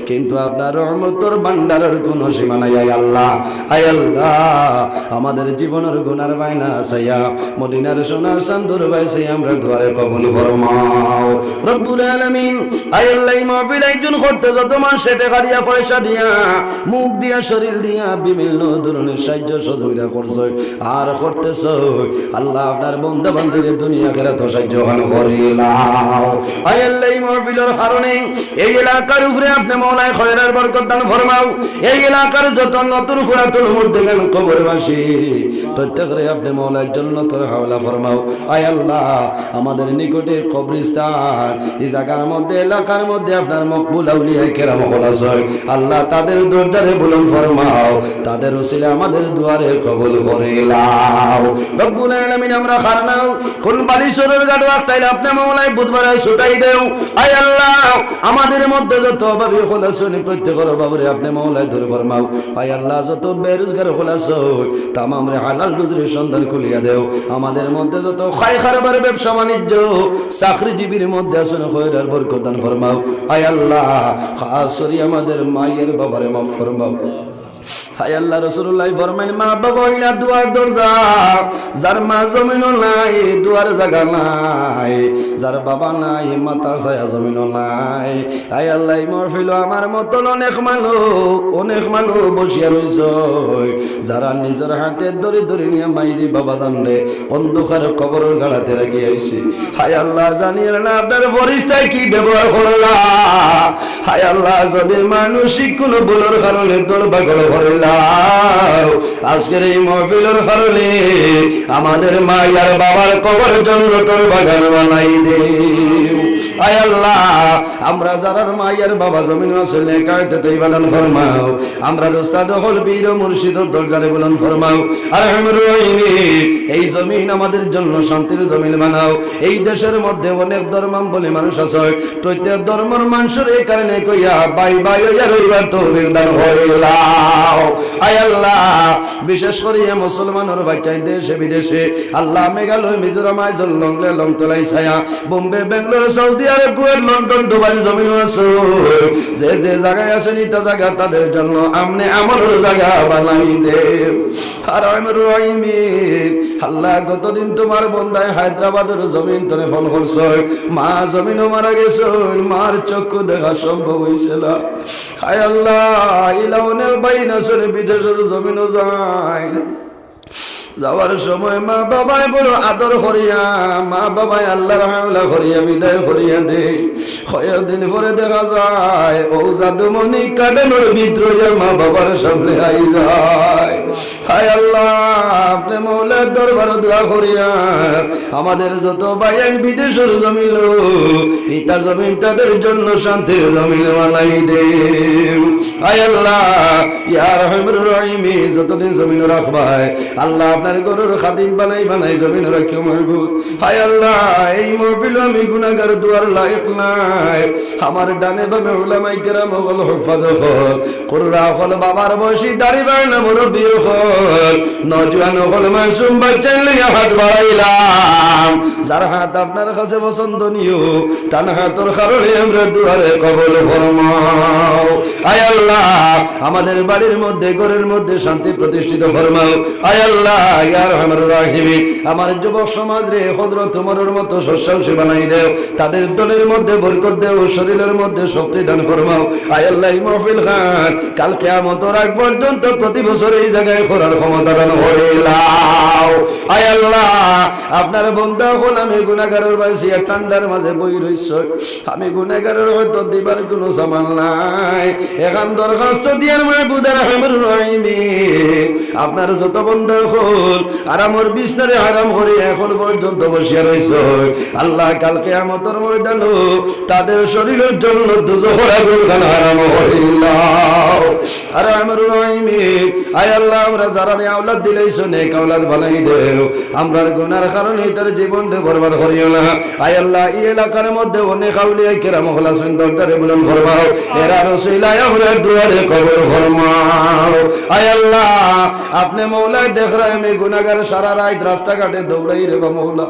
কিন্তু আপনার রহমতর ভান্ডারর কোনো সীমা নাই। আয় আল্লাহ, আয় আল্লাহ, আমাদের জীবনর গুনার বায়না চাইয়া, মদিনার সোনার চান্দর বায় চাইয়া আমরার দোয়ারে কবুল ফরমাও। রব্বুল আলামিন, আয় আল্লাহ, এই মাহফিল আয়োজন করতে যত মানষে টেকা দিয়া, পয়সা দিয়া, মুখ দিয়া, শরীর দিয়া বিভিন্ন ধরনের সাহায্য সহযোগিতা করছইন আর করতেছইন। আল্লাহ, আপনার বন্দা বান্দিরে দুনিয়া আখিরাতো সাহায্য খান করিলাও। আয় আল্লাহ, এই মাহফিলর কারণে এই এলাকার উপরে আপনে মওলায় খয়রার বরকত দান ফরমাও। এই এলাকার যত নতুন পুরাতন মুর্দেগান কবরবাসী প্রত্যেকরে আপনে মওলায় জন্নতর হাওলা ফরমাও। আয় আল্লাহ, আমাদের নিকটে কবরস্থান, এই জাগার মধ্যে, এলাকার মধ্যে আপনার মকবুল আউলিয়া কেরাম অকল আছইন। আল্লাহ, তাদের দরজারে বুলন্দ ফরমাও, তাদের উসিলায় আমাদের দোয়ারে কবুল করিলাও। রব্বুল আলামিন, আমরা খারনাও কোন বালিশরর গাড়ো আটকাইলে আপনে মওলায় বুধবারে ছুটাই দেও। আয় আল্লাহ, আমাদের মধ্যে যত অভাবী অকল আছইন, প্রত্যেকর অভাবরে আপনে মওলায় দূর ফরমাও। আয় আল্লাহ, যত বেরোজগার অকল আছইন, তামামরে হালাল রুজির সন্ধান খুলিয়া দেও। আমাদের মধ্যে যত খায় কারবার, ব্যবসা বাণিজ্য, চাকরিজীবীর মধ্যে আছইন, খয়রার বরকত দান ফরমাও। আয় আল্লাহ, খাস করি আমাদের মায়ের বাবারে মাফ ফরমাও। হায় আল্লাহ, রাসূলুল্লাহ ফরমাইন, মা বাবা অইলা দোয়ার দরজা। যার মা জমিনো নাই, দোয়ার জাগা নাই। যার বাবা নাই, মাথার ছায়া জমিনো নাই। আয় আল্লাহ, এই মাহফিলো আমার মতন অনেক মানুষ, অনেক মানুষ বসিয়া রইছইন, যারা নিজর হাতে ধরি ধরি নিয়া মাইজি বাবা জানরে অন্ধকার কবরর গাড়াতে রাখি আইছে। হায় আল্লাহ, জানিয়ার না আপনার ফিরিস্তায় কি ব্যবহার করলা। হায় আল্লাহ, যদি মানসিক কোনো ভুলর কারণে দৌড় পাগল করিলাও, আজকের এই মাহফিলর কারণে আমাদের মা আর বাবার কবর জন্নতর বাগান বানাই দেও। আয় আল্লাহ, আমরা যারার মা আর বাবা জমিনো আছইন, নেক হায়াতে তৈবা দান ফরমাও। আমরার উস্তাদ অকল পীর মুর্শিদর দরজারে বুলন্দ ফরমাও। আর রহমান রহিম, এই জমিন আমাদের জন্য শান্তির জমিন বানাও। এই দেশের মধ্যে অনেক ধর্মাবলম্বী মানুষ আছইন, প্রত্যেক ধর্মর মানুষর এই কারণে কইয়া ভাই ভাই অইয়া রইবার তৌফিক দান করিলাও। আয় আল্লাহ, বিশেষ করিয়া মুসলমানর বাচ্চাইন দেশে বিদেশে, আল্লাহ, মেঘালয়, মিজোরাম, আইজল, লংলে, লংতলাই, ছায়া, বোম্বে, বেঙ্গালোর, সৌদি আরব, কুয়েত, লন্ডন, দুবাইর জমিনো আছইন, যে যে জাগায় আছইন, ইতা জাগা তাদের জন্য আমনে আমলর জাগা বানাই দেও। আর রহমান রহিম, আল্লাহ, গতদিন তোমার বন্দায় হায়দ্রাবাদর জমিন তনে ফোন করছইন, মা জমিনো মারা গেছইন, মার চক্ষু দেখা সম্ভব অইছে না। হায় আল্লাহ, ইলা অনেক ভাইন আছইন বিদেশর জমিনো যাইন, যাওয়ার সময় মা বাবায় বড় আদর করিয়া, মা বাবায় আল্লাহর হাওলা করিয়া বিদায় করিয়া দেয়। কয়েকদিন পরে দেখা যায়, অউ জাদুমণি কাটানোর ভিতরে মা বাবার সামনে আই যায়। হায় আল্লাহ, আপনে মওলার দরবারো দোয়া করিয়া, আমাদের যত ভাইয়াইন বিদেশর জমিনো, ইতা জমিন তাদের জন্য শান্তির জমিন বানাই দেও। আয় আল্লাহ, ইয়া রহমান রহিম, যতদিন জমিনো রাখবায়, আল্লাহ, আপনার ঘরর খাদিম বানাই বানাই জমিনো রাখিও মাবুদ। হায় আল্লাহ, এই মাহফিলো আমি গুনাহগার, দোয়ার লায়েক নায়। আমার ডানে বামে উলামায়ে কেরাম অকল, হুফাজ অকল, কুররা অকল, বাবার বয়সী দাড়িবালা মুরব্বি অকল, নওজোয়ান অকল, মাসুম বাচ্চাইন লইয়া হাত বাড়াইলাম। যার হাত আপনার কাছে পছন্দনীয়, তান হাতর কারণে আমরার দোয়ারে কবুল ফরমাও। আয় আল্লাহ, আমাদের বাড়ির মধ্যে, ঘরর মধ্যে শান্তি প্রতিষ্ঠিত ফরমাও। আয় আল্লাহ, ইয়া আরহামার রাহিমিন, আমার যুবক সমাজরে হযরত ওমরর মতো সৎসাহসী বানাই দেও, তাদের দলের মধ্যে বরকত দেও, শরীলর মধ্যে শক্তি দান ফরমাও। আয় আল্লাহ, এই মাহফিল খান কাল কিয়ামতর আগ পর্যন্ত প্রতি বছর এই জাগায় করার ক্ষমতা দান করিলাও। আয় আল্লাহ, আপনার বন্দা অকল আমি গুনাহগারর ভাই, সিয়া ঠান্ডার মাঝে বই রইছইন, আমি গুনাহগারর হয়তো দিবার কুনু সামান নাই। এখান দরখাস্ত দিয়ার মাবুদ আর রহমান রহিমিন, আপনার যত বন্দা অকল আরামর বিছনারে আরাম করি এখন পর্যন্ত বসিয়া রইছইন, আল্লাহ, কাল কিয়ামতর ময়দানো তাদের শরীলর জন্য দুজখর আগুন খান হারাম করিলাও। আর রহমান রহিমিন, আয় আল্লাহ, আমরা যারারে আওলাদ দিলাইছো, নেক আওলাদ বানাই দেও। আমরার গুনার কারণে তার জীবনটা বরবাদ করিও না। আয় আল্লাহ, এই এলাকার মধ্যে অনেক আউলিয়া কেরাম অকল আছইন, দরজারে বুলন্দ ফরমাও। এরার উসিলায় আমরার দোয়ারে কবুল ফরমাও। আয় আল্লাহ, আপনে মওলায় দেখরায় আমি গুনাহগার, সারা রাইত রাস্তাঘাটে দৌড়াই রে বা মওলা।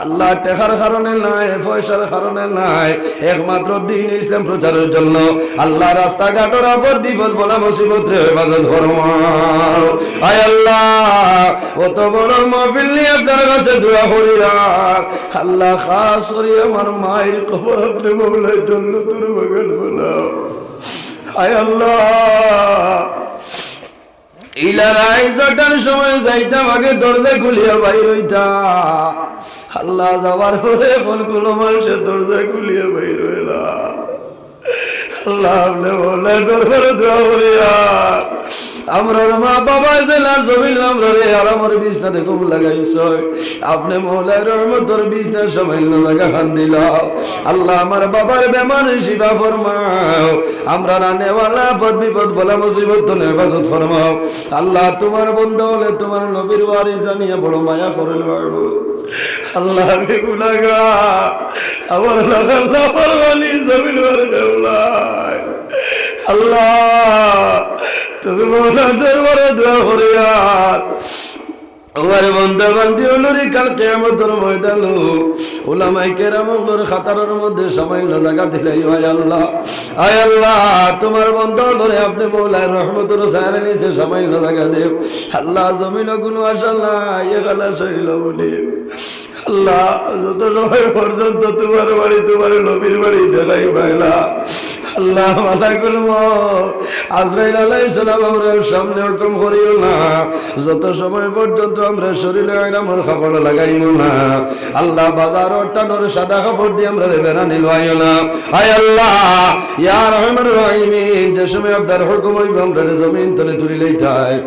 আল্লাহ, টেকার কারণে নায়, পয়সার কারণে নায়, একমাত্র দ্বীন ইসলাম প্রচারর জন্য। আল্লাহ, রাস্তাঘাটর আপদ বিপদ বালা মুসিবতরে হেফাজত ফরমাও। আয় আল্লাহ, অত বড় মাহফিল নিয়া আপনার কাছে দোয়া করিয়ার, আল্লাহ, খাস করি আমার মায়ের কবর আপনে মওলায় জন্নতর বাগান বানাও। আয় আল্লাহ, ইলা রাইত ছয়টার সময় যাইতাম, আগে দরজা খুলিয়া বাইর অইতা। আল্লাহ, যাওয়ার পরে অখন কুনু মানষে দরজা খুলিয়া বাইর অইলা। আল্লাহ, আপনে মওলার দরবারে দোয়া করিয়ার আমরার মা বাবায় যেলা জমিনো আমরারে আরামর বিছনাত ঘুম লাগাইছইন, আপনে মওলায় রহমতর বিছনাত সামাইন্য জাগাখান দিলাও। আল্লাহ, আমার বাবার বেমার শিফা ফরমাও। আমরার আনেওয়ালা আপদ বিপদ বালা মুসিবত থনে হেফাজত ফরমাও। আল্লাহ, তুমার বন্দা অকলে তুমার নবীর ওয়ারিস জানিয়া বড় মায়া করইন মাবুদ। আল্লাহ, আমি গুনাগার, আমার লাখান নাফরমানি জমিনো আর কেউ নাই। আল্লাহ, তুমি মওলার দরবারে দোয়া করিয়ার আমার বন্দা বান্দি অকলরে কাল কিয়ামতর ময়দানো উলামায়ে কেরাম অকলর কাতারর মধ্যে সামাইন্য জাগা দিলাইও, আয় আল্লাহ। আয় আল্লাহ, তুমার বন্দা অকলরে আপনে মওলায় রহমতর ছায়ার নিচে সামাইন্য জাগা দেও। আল্লাহ, জমিনো কুনু আশা নাই, এখান আশা অইলো বলে। আল্লাহ, যত সময় পর্যন্ত তুমার বাড়ি, তুমার নবীর বাড়ি দেখাই পাইলা, আল্লাহ, মালাকুল মউত আজরাইল আলাইহিস সালাম আমরার সামনে হুকুম করিও না। যত সময় পর্যন্ত আমরা শরীলো ইহরামর কাপড় লাগাইমু না, আল্লাহ, বাজারর টানর সাদা কাপড় দি আমরারে বেড়ানি লইও না। আয় আল্লাহ, ইয়া আরহামার রাহিমিন, যে সময় আপনার হুকুম অইবো, আমরারে জমিন তনে তুলি লইতায়।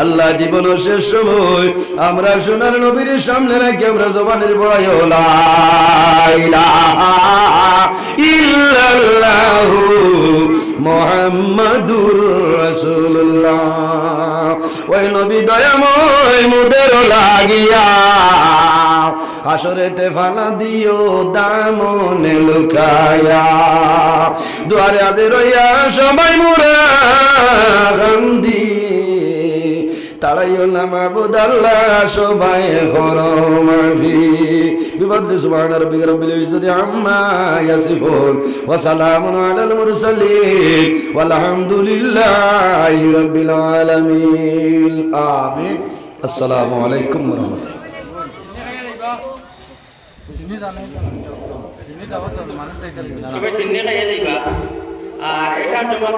আল্লাহ, জীবনর শেষ সময় আমরা সোনার নবীর সামনে রাখি আমরা জবানে বড়াইও লা ইলাহা ইল্লাল্লাহু মুহাম্মাদুর রাসূলুল্লাহ। ওই নবী দয়াময় মোদের লাগিয়া হাশরেতে ফানা দিও দামনে লুকায়া। দুয়ারে হাজির অইয়া সবাই মোরা কান্দি। তাড়াইও না মাবুদ আল্লাহ, সবাই করো মাফি। بفضل سبحان ربك رب العزة عما يصفون وسلام على المرسلين والحمد لله رب العالمين. آمين. السلام عليكم ورحمة الله. তুমি সিন্নি খাইয়া যাইবা। আর এশার জমাত